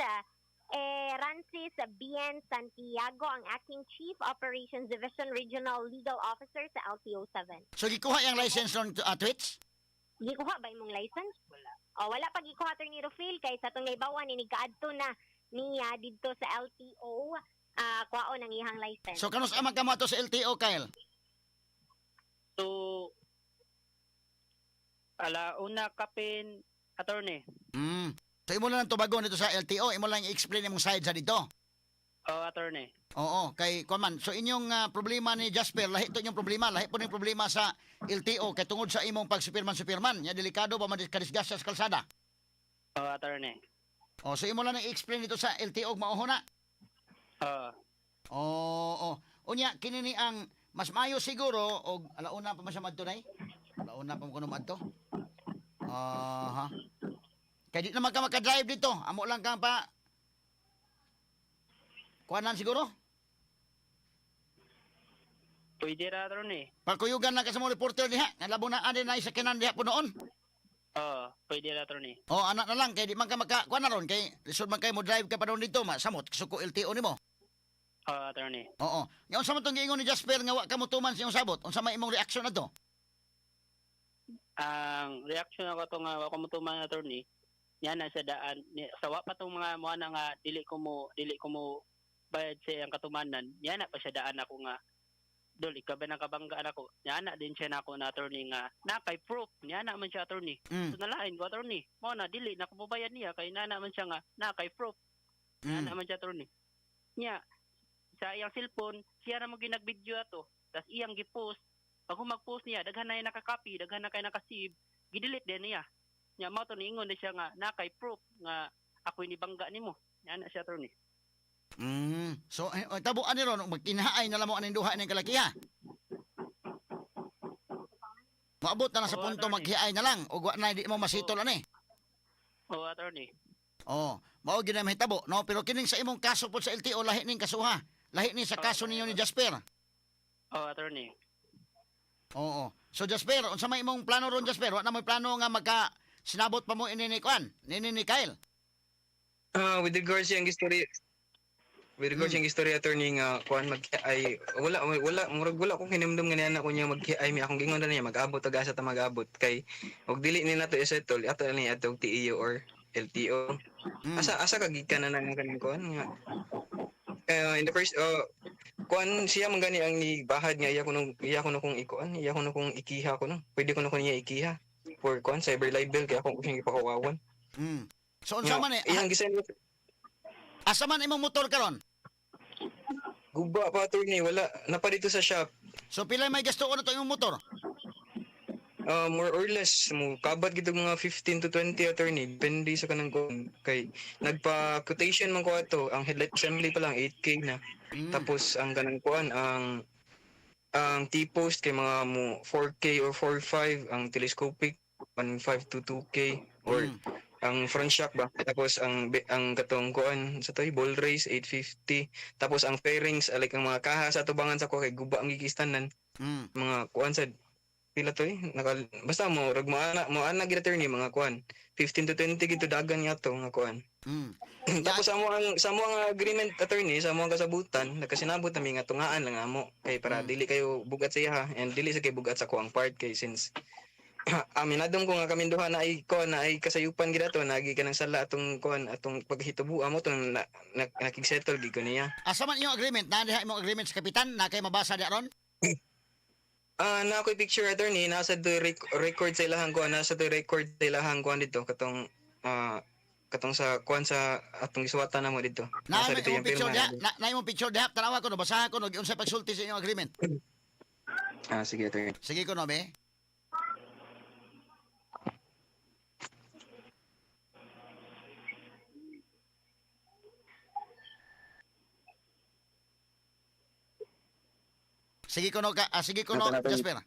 Rancis BN Santiago, ang acting Chief Operations Division Regional Legal Officer sa LTO 7. So gikuha yung license ron, Twits? Gikuha ba imong license? Wala. O, wala pa gikuha, Attorney Rufil, kay sa atong naibawan ini kaadto na niya didto sa LTO kuhaon ang iyang license. So kanus amang kamo ato sa LTO, Kyle? So 1:00 kapin, attorney. So imo lang tubagon dito sa LTO, imo lang i-explain imong side sa dito. Oh, attorney. Oo, kay kuan man. So inyong problema ni Jasper, lahi to inyong problema, lahi po ning problema sa LTO kay tungod sa imong pag-superman-superman, nya delikado ba man kadisgrasya sa kalsada. Oh, attorney. O, so imo lang i-explain dito sa LTO og mauho na. Oh. Oo. Unya kini ni ang mas maayo siguro og 1:00 pa man siya madto nay. 1:00 pa man kuno madto. Aha. Kay di naman ka maka-drive dito. Amo lang kang pa kuanan siguro. Pwede ra, attorney. Pagkuyugan lang ka sa mga reporter diha. Nga labo na ani na isa kinan diha po noon. Oh, pwede ra, attorney. O anak na lang kay di man ka maka kuan na ron kay lisod man kay mo drive ka pa doon dito masamot suko LTO nimo. Oh, attorney. Oo. Nga unsa man tong giingon ni Jasper nga wa ka motuman sa iyong sabot? Unsa may imong reaksyon adto? Ang reaction ako to nga wa ko motuman, attorney. Niya na sa daan ni, sa wa pa tong mga mo na nga dili ko mo bayad sa iyang katumanan. Niya na pa siya daan ako nga, "Dol, ikaw ba nakabanggaan ako?" Niya na din siya nako na, attorney, nga na kay proof. Niya na man siya, attorney. So nalain ko, attorney. Mo na dili na ko mobayad niya kay nana man siya nga na kay proof. Niya na man siya, attorney. Niya sa iyang cellphone siya na mo ginag-video ato, tas iyang gi-post. Pag mag-post niya, daghan na yung nakakopy, daghan na kay nakasave, gidelete din niya. Nya mao to niingon na siya nga na kay proof nga ako ni bangga nimo. Niya na siya, attorney. So eh, oh, tabo ani ron magkinaay na lang mo aning duha ning kalakiha. Maabot na lang sa Oo, punto attorney. maghiay na lang ug wa na di mo masitol ani. Oh, attorney. Oh, mao gyud na mahitabo, no? Pero kining sa imong kaso pod sa LTO lahi ning kasuha. Lahi ni sa Oo, kaso ninyo ni Jasper. Oh, attorney. Oo. So Jasper, unsa may imong plano ron, Jasper? Wa na mo'y plano nga magka sinabot pa mo ini ni kuan, ni Kyle? Ah, with regards yung istorya, attorney, nga kuan mag ay wala wala murag wala kong hinumdum nga niana ko niya mag ay mi akong gingon na niya mag-abot og asa ta mag-abot kay og dili ni nato isettle ato ni ato og TEU or LTO. Asa asa ka gikan na nang kaning kuan nga in the first kuan siya man gani ang ni bahad nga iya ko kung ikuan iya ko no kung ikiha ko no pwede ko no kun niya ikiha for kuan cyber libel kay akong siyang gipakawawan. So unsa Nga, man eh? iyang gisend. Asa man imong motor karon? Guba pa, attorney, wala na pa dito sa shop. So pila may gasto na to imong motor? More or less mo kabat gito mga 15 to 20, attorney, depende sa kanang kuan kay nagpa quotation man ko ato, ang headlight assembly pa lang 8K na. Tapos ang kanang kuan ang T-post kay mga mo 4K or 4.5, ang telescopic 1.5 to 2K or ang front shock ba, tapos ang katong kuan sa toy ball race 850, tapos ang fairings, like ang mga kaha sa atubangan sa ko kay guba ang gikistanan, mga kuan sa pila to eh naka, basta mo rag mo ana gid, attorney, mga kuan 15 to 20 gito dagan nga to nga kuan. Tapos sa amo ang agreement, attorney, sa amo ang kasabutan, nagkasinabot nami nga tungaan lang amo kay para dili kayo bugat sa iya and dili sa kay bugat sa kuang part kay since aminadong ko nga kaming duha na ay kuan na ay kasayupan gid ato nagi ka ng sala atong kuan atong paghitubo amo tong na, na, nakigsettle gid ko niya. Asa man inyong agreement? Na diha imong agreement sa kapitan na kay mabasa diha ron? Ah, na ako'y picture, attorney, nasa do record sa ilahang kuan, nasa do record sa ilahang kuan dito katong katong sa kuan sa atong gisuwatan na mo dito. Na Nasa imong dito yung picture pirma. diha, na imong picture diha, tanawa ko no, basahan ko no, giunsay pagsulti sa inyong agreement. Ah, sige, attorney. Sige ko no, be. Sige ko no, ka, sige ko no, Nato, nato. Jasper.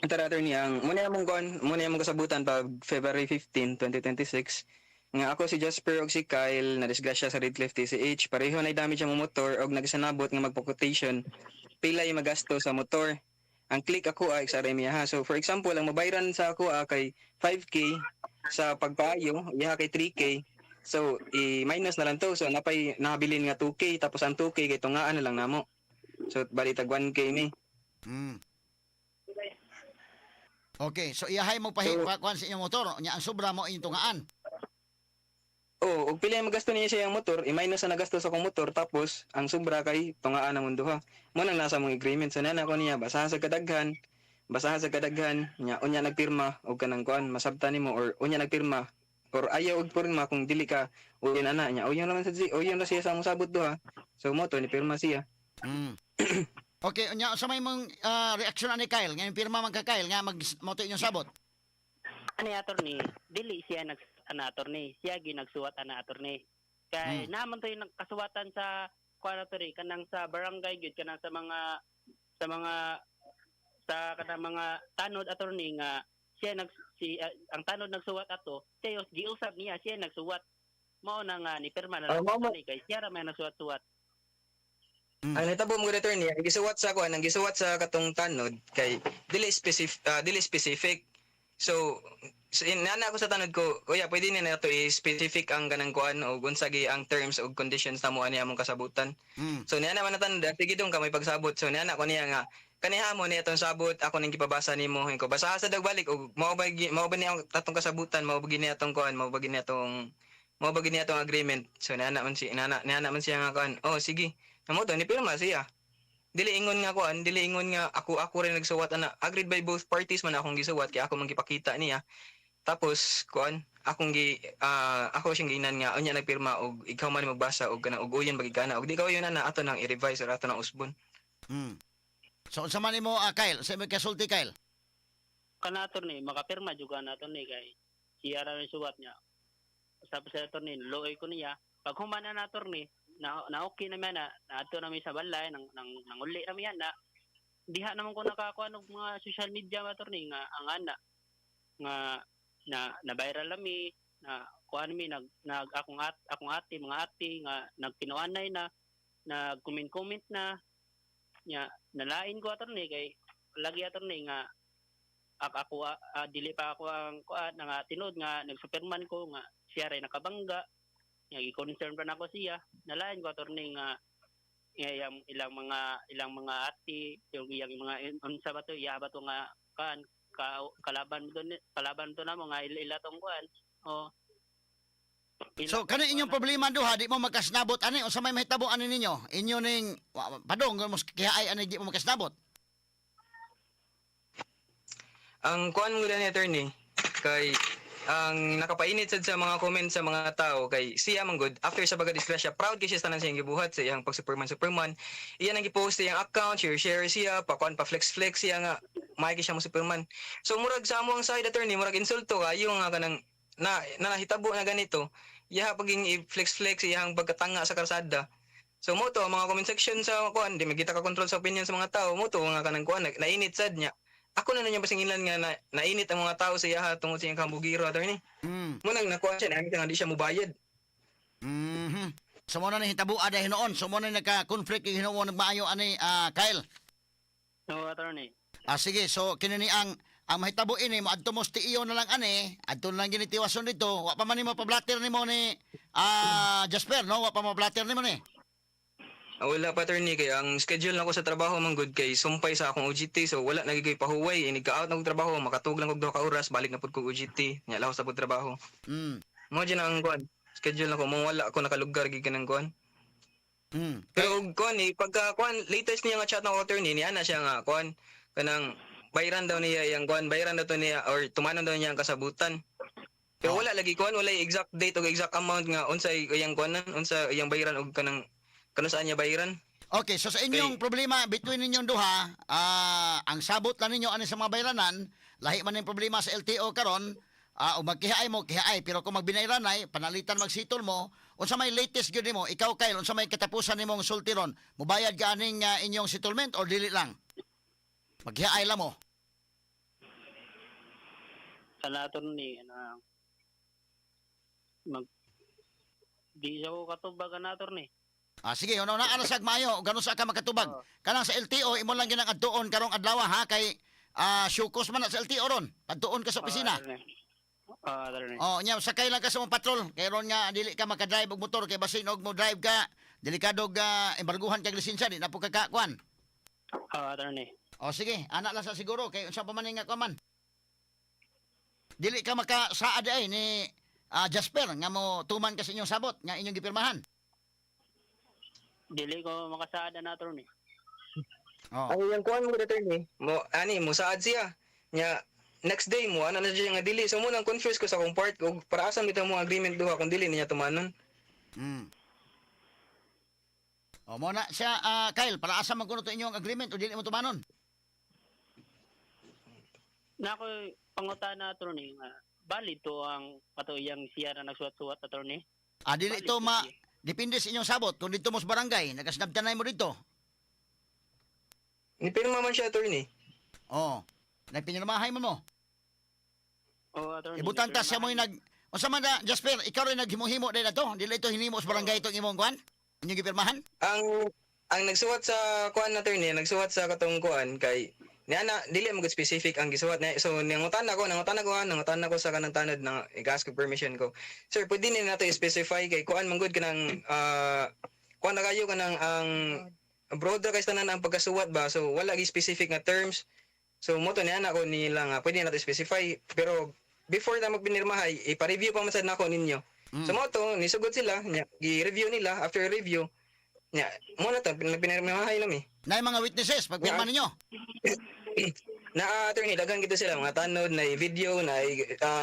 Tara, attorney, ang muna among kuan, muna among kasabutan pag February 15, 2026 nga ako si Jasper og si Kyle na disgrasya sa Redcliffe TCH, pareho na damage ang motor og nagsanabot nga magpo-quotation pila yung magasto sa motor. Ang click ako ay sa Remia ha. So for example, ang mabayran sa ako kay 5K sa pagpaayo, iha kay 3K. So i-minus na lang to. So napay nahabilin nga 2K, tapos ang 2K kay tungaan na lang namo. So bali tag 1K ni. Okay, so iyahay mo pahi pa kuan sa inyong motor, nya ang sobra mo inyong tungaan. Oh, og pila yung magasto niya sa iyang motor, i-minus na nagasto sa akong motor, tapos ang sobra kay tungaan ang duha. Mo nang nasa mong agreement. So nana ko niya, basahan sa kadaghan, basahan sa kadaghan, nya unya nagpirma og kanang kuan, masabtan nimo or unya nagpirma or ayaw og pirma kung dili ka uyon ana nya. Uyon naman sa uyon ra siya sa among sabot duha. So mo to ni pirma siya. Okay, unya sa may mong reaksyon ani Kyle, ngayon pirma man ka Kyle nga mag mo to inyong sabot. Ani, attorney, dili siya nag ana, attorney, siya gyud nagsuwat ana, attorney. Kay naman to yung kasuwatan sa kuan, attorney, kanang sa barangay gyud, kanang sa mga sa kanang mga tanod, attorney, nga siya nag si ang tanod nagsuwat ato, siya giusab niya, siya nagsuwat. Mao na nga ni pirma na lang, attorney, kay siya ra may nagsuwat-suwat. Ang nahitabo mo, attorney, ang gisuwat sa kuan, ang gisuwat sa katong tanod kay dili specific. So nana ako sa tanod ko, "Kuya, pwede ni nato i-specific ang kanang kuan og unsa gi ang terms og conditions namo ani among kasabutan." So niya naman na tanod, "Ah, sige dong ka may pagsabot." So niya na ko niya nga kaniha mo niya atong sabot, ako ning gipabasa nimo ko. Basaha sa balik og mao ba niya ang atong kasabutan, mao ba gini atong kuan, mao ba gini atong agreement. So niana man siya nga kuan. "Oh, sige." Amo to ni pirma siya. Dili ingon nga kuan, dili ingon nga ako ako rin nagsuwat ana. Agreed by both parties man akong gisuwat kay ako man gipakita niya. Tapos kuan, ako siyang giinan nga unya nagpirma og ikaw man magbasa og kanang og uyon bagi kana og di ka uyon ana ato nang i-revise or ato nang usbon. So unsa man nimo, Kyle, sa imo kasulti, Kyle? Kana, attorney, makapirma jud ka na, attorney, kay siya ra may suwat niya. Sabi sa attorney, luoy ko niya. Pag human na, attorney, na, na okay na man na naadto na mi sa balay nang nang nanguli na mi ana. Diha naman ko nakakuha og mga social media, attorney, nga ang ana nga na na viral na mi na kuan mi nag nag akong ate, mga ate nga nagtinuanay na, nag comment comment na nya. Nalain ko, attorney, kay lagi, attorney, nga ako dili pa ako ang kuan na nga tinuod nga nag-superman ko nga siya ray nakabangga nga gi-concern pa nako siya. Nalain ko, attorney, nga nga iyang ilang mga ate, yung iyang mga unsa ba to, iya ba to nga kan ka, kalaban to namo nga ila, ila tong kuan oh. Ila So tong kani inyong kuan. problema duha di mo magkasnabot ani, unsa may mahitabo ani ninyo? Inyo ning padong mo kihaay ani di mo magkasnabot. Ang kuan mo ni attorney kay ang nakapainit sad sa mga comments sa mga tao kay siya man good after sa baga disgrasya, proud kay siya sa tanan siyang gibuhat sa iyang pag Superman Superman. Iya nang gipost sa iyang account, share share siya pa kuan, pa flex flex siya nga may siya mo Superman. So murag sa amo ang side, attorney, murag insulto kayo nga kanang na, na nahitabo na ganito, iya paging i-flex flex iyang pagkatanga sa karsada. So mo to ang mga comment section sa kuan, di magita ka control sa opinion sa mga tao. Mo to nga kanang kuan nainit sad niya. Ako na niya pasingilan nga na, nainit ang mga tao sa iyaha tungod sa iyang kambugiro, attorney. Mo nang nakuha siya namin nga di siya mubayad. So mo na ni hitabo ada hinuon. So mo na nagka-conflict yung hinuon nagmaayo ani, Kyle. No, attorney. Ah, sige, so kini ni ang mahitabo ini mo adto mo sa tiiyo na lang ani, adto na lang gini tiwason dito. Wa pa man nimo pablatter nimo ni Jasper, no? Wa pa mo blatter nimo ni. Ah, wala pa, attorney, kay ang schedule nako sa trabaho man gud kay sumpay sa akong OJT, so wala na gyud pahuway. Inig ka out na kog trabaho, makatug lang kog 2 ka oras, balik na pud kog OJT nya, laos na pud trabaho. Mo dyan ang kuan schedule nako mo, wala ako nakalugar gikan ng kuan. Pero og kuan eh, pagka kuan latest niya nga chat ng attorney niya na siya nga kuan kanang bayran daw niya yang kuan, bayran daw to niya or tumanon daw niya ang kasabutan. Pero wala lagi kuan, wala exact date o exact amount nga unsay iyang kuanan, unsa iyang bayran og kanang kano saan niya bayran. Okay, so sa inyong problema between ninyong duha, ang sabot lang ninyo ani sa mga bayranan, lahi man yung problema sa LTO karon, o magkihaay mo, kihaay, pero kung magbinayranay, panalitan magsitol mo, unsa may latest gyud nimo, ikaw Kyle, unsa may katapusan nimong sulti ron, mubayad ka aning inyong settlement or dili lang? Magkihaay lang mo. Kana, attorney, na mag di siya ko katubag na, attorney. Ah, sige, una na sag maayo, gano sa ka makatubag. Oo. Kanang sa LTO imo lang ginang adtuon karong adlaw ha, kay syukos man na sa LTO ron. Adtuon ka sa opisina. Oo, attorney. Oo, attorney. Oh, nya sakay lang ka sa mong patrol. Kay ron nga dili ka makadrive og motor kay basin og mo drive ka, delikado ga embarguhan kag lisensya, di na po ka kakuan. Oo, attorney. O sige, ana lang sa siguro kay unsa pa man nga kuan man. Dili ka makasaad ay ni Jasper nga mo tuman ka sa inyong sabot nga inyong gipirmahan. Dili ko makasaad na, attorney. Oh. Ay, yung kuan mo, attorney. Mo ani mo saad siya. Nya next day mo ana na siya nga dili. So mo nang confuse ko sa akong part og para asa bitaw mo agreement duha kung dili niya tumanon. O mo na siya, Kyle, para asa man kuno to inyong agreement o dili mo tumanon. Na ako pangutana, attorney, nga valid to ang kato iyang siya na nagsuwat-suwat, attorney. Ah, dili Valid to to ma siya. depende sa inyong sabot kung dito mo sa barangay, nagasnabtanay mo dito. Ni pirma man siya, attorney. Oh. Nagpinirmahay mo mo. Oo, attorney. Ibutan ta siya mo'y nag Unsa man na, Jasper, ikaw rin naghimo-himo dahil ato. Dili ito hinimo sa barangay itong imong kuan. Inyong gipirmahan? Ang nagsuwat sa kuan, attorney, nagsuwat sa katong kuan kay niya na dili mo gud specific ang gisuwat niya. So nangutana ko sa kanang tanod na i-ask ko permission ko. Sir, pwede ni nato i-specify kay kuan man gud kanang kuan na kayo kanang ang broad ra kay tanan ang pagkasuwat ba. So wala gi specific nga terms. So mo to niya na ko nila nga pwede nato i-specify pero before na magpinirmahay ipa-review pa man sad nako ninyo. So mo to nisugot sila nya gi-review nila. After review nya mo na to nagpinirmahay lang eh. Na mga witnesses, pagpirma ninyo. Na attorney, daghan gito sila mga tanod na video na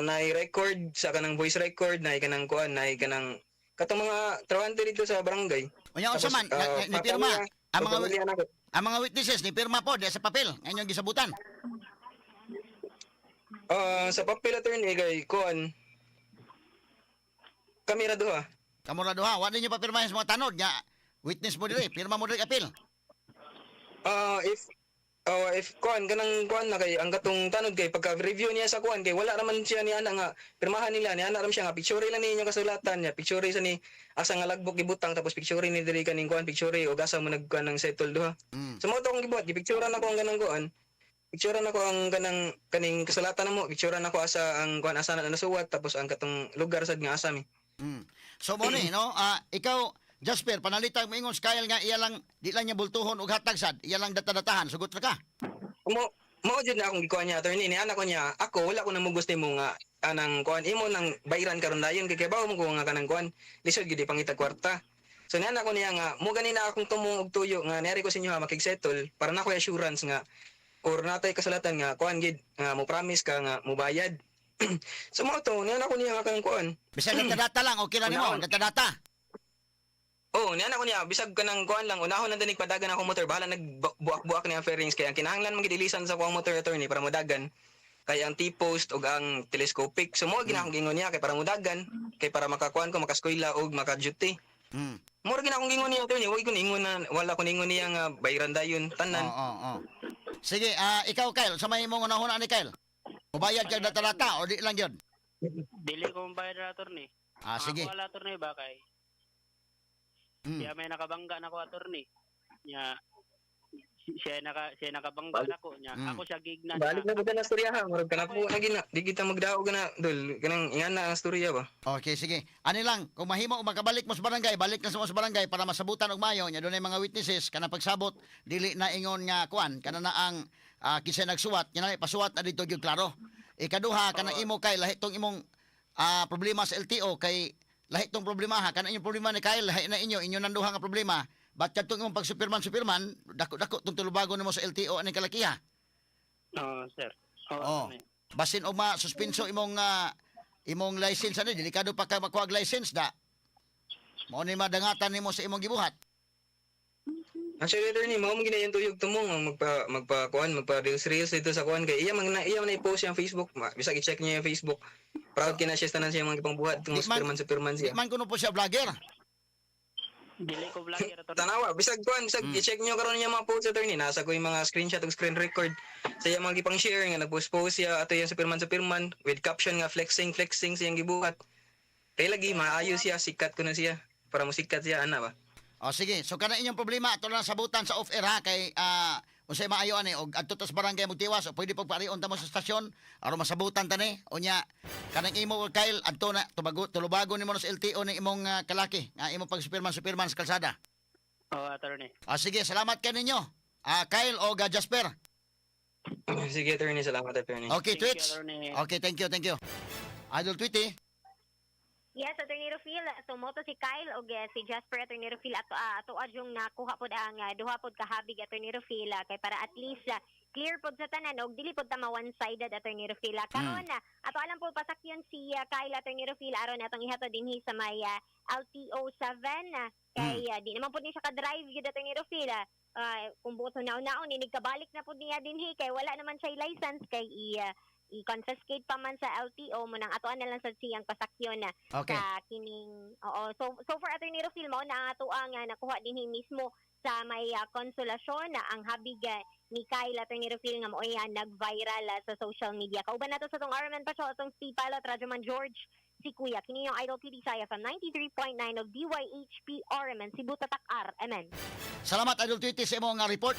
na record sa kanang voice record na kanang kuan na kanang katong mga trabahante dito sa barangay. Unya unsa Tapos, man, ni pirma. Ang mga pamilya nako. ang mga witnesses ni pirma po diya sa papel nga inyong gisabutan. Ah, sa papel, attorney, kay kuan kami ra duha. Kamo ra duha, wa ninyo papirmahin sa mga tanod nga witness mo diri, pirma mo diri apil. Ah, if kuan kanang kuan na kay ang katong tanod kay pagka review niya sa kuan kay wala raman siya ni ana nga pirmahan nila ni ana ram siya nga picture lang ninyo kasulatan niya, picture sa ni asa nga lagbok gibutang, tapos picture ni diri kaning kuan, picture og asa mo nagkuan ng settle duha. So mo to akong gibuhat, gipicturean ako ang kanang kuan. Picturean ako ang kanang kaning kasulatan namo, picturean ako asa ang kuan asa na nasuwat tapos ang katong lugar sad nga asa mi. So mo ni no, ikaw Jasper, panalitang moingon sa Kyle nga iya lang di lang niya bultuhon og hatag sad, iya lang data-datahan, sugot ra ka. Mo mo jud na akong gikuan niya, attorney, ni anak ko niya ako wala ko namugos nimo nga anang kuan imo nang bayran karon dayon kay bawo mo ko nga kanang kuan lisod gid ipangita kwarta. So ni anak ko niya nga mo gani na akong tumong og tuyo nga niari ko sa inyo ha makigsettle para na ko assurance nga or natay kasulatan nga kuan gid nga mo promise ka nga mo bayad. So mo to ni anak ko niya nga kanang kuan. Bisan data-data lang, okay ra nimo, Unahon. data-data. Oh, niana ko niya bisag kanang kuan lang unahon lang dinig padagan akong motor, bahala nagbuak-buak niya ang fairings kay ang kinahanglan man gid ilisan sa kuang motor, attorney, para modagan kay ang T-post ug ang telescopic. So mo gina akong gingon niya kay para modagan kay para makakuan ko makaskwela ug maka-duty. Mo ra gina akong gingon niya, attorney, wag ko ningon na wala ko ningon niya nga bayran dayon tanan. Oo, oo. Sige, ikaw Kyle, sa may imong unahuna ni Kyle. Mubayad kag data-data o di lang yun? Dili ko mabayad na, attorney. Ah, sige. Ako wala, attorney, ba kay siya may nakabangga na ko, attorney. Nya siya nakabangga na ko nya. Ako siya gignan. Balik na ko na storya ha, murag kana po na gina. Di kita magdaog na dol kanang ingan na ang storya ba. Okay, sige. Ani lang, kung mahimo o makabalik mo sa barangay, balik na sa mo sa barangay para masabutan og mayo nya dunay mga witnesses kana pagsabot dili na ingon nga kuan kana na ang kinsa nagsuwat nya na pasuwat na dito gyud klaro. Ikaduha kana imo kay lahi tong imong problema sa LTO kay lahi tong problema ha kana inyong problema ni Kyle lahi na inyo inyo nang duha nga problema. But kadtong imong pag Superman Superman dako-dako tong tulubagon nimo sa LTO aning kalakiha. Oo, sir. Oo, Oh. attorney. Basin og ma suspenso imong imong license ani delikado pa ka makuha og license da. Mao ni madangatan nimo sa imong gibuhat. Actually, attorney, mao man gina yung tuyog tumong ang magpa magpa kuan magpa reels reels dito sa kuan kay iya man na iya man na i-post yung Facebook, bisag i-check niya yung Facebook. Proud kina siya sa tanan siya mga gipangbuhat tungod Di man- Superman Superman Di siya. man kuno po siya vlogger. Dili ko vlogger, attorney. Tanawa, bisag kuan, bisag i-check nyo karon niya mga post, attorney. Nasa ko yung mga screenshot ug screen record sa iyang mga gipang share nga nagpost-post siya ato yung superman superman with caption nga flexing flexing siyang gibuhat. Kay lagi maayo siya, sikat ko na siya para mo sikat siya ana ba. O sige, so kana inyong problema ato lang sabutan sa off-air ha kay unsay maayo ani og adto tas barangay Mugtiwas o pwede pagparion ta mo sa stasyon aron masabutan ta ni. Unya kanang imo, Kyle, adto na tubago tulubago nimo na sa LTO ni imong kalaki nga imo pag superman superman sa kalsada. Oh, attorney. O sige, salamat kay ninyo. Kyle o Jasper. Sige, attorney, salamat, attorney. Okay, Thank you, Twits. attorney. Okay, thank you, thank you. Idol Tweety. Yes, Attorney Rufil, so moto si Kyle og si Jasper, Attorney Rufil, ato adyong nakuha pod ang duha pod kahabig, Attorney Rufil, kay para at least clear pod sa tanan og dili pod ta ma one-sided, Attorney Rufil. Karon ato alam po pasakyon si Kyle, Attorney Rufil, aron atong ihatod dinhi sa may LTO 7 kay di naman pod ni siya ka-drive gyud, Attorney Rufil. Kung buot naon-naon inig kabalik na pod niya dinhi kay wala naman siya license kay i-confiscate pa man sa LTO mo nang atoan na lang sa siyang pasakyon na sa kining, oo. So for Attorney Rufil, mao na ang atoang nakuha dinhi mismo sa may Konsolasyon na ang habig ni Kyle, Attorney Rufil, nga maoy nag-viral sa social media. Kauban nato sa tong RMN Patrol atong si Pilot Radyoman George si Kuya. Kini yung Idol TV sa FM 93.9 of DYHP RMN Cebu Tatak RMN. Salamat, Idol Tweety, sa imong report.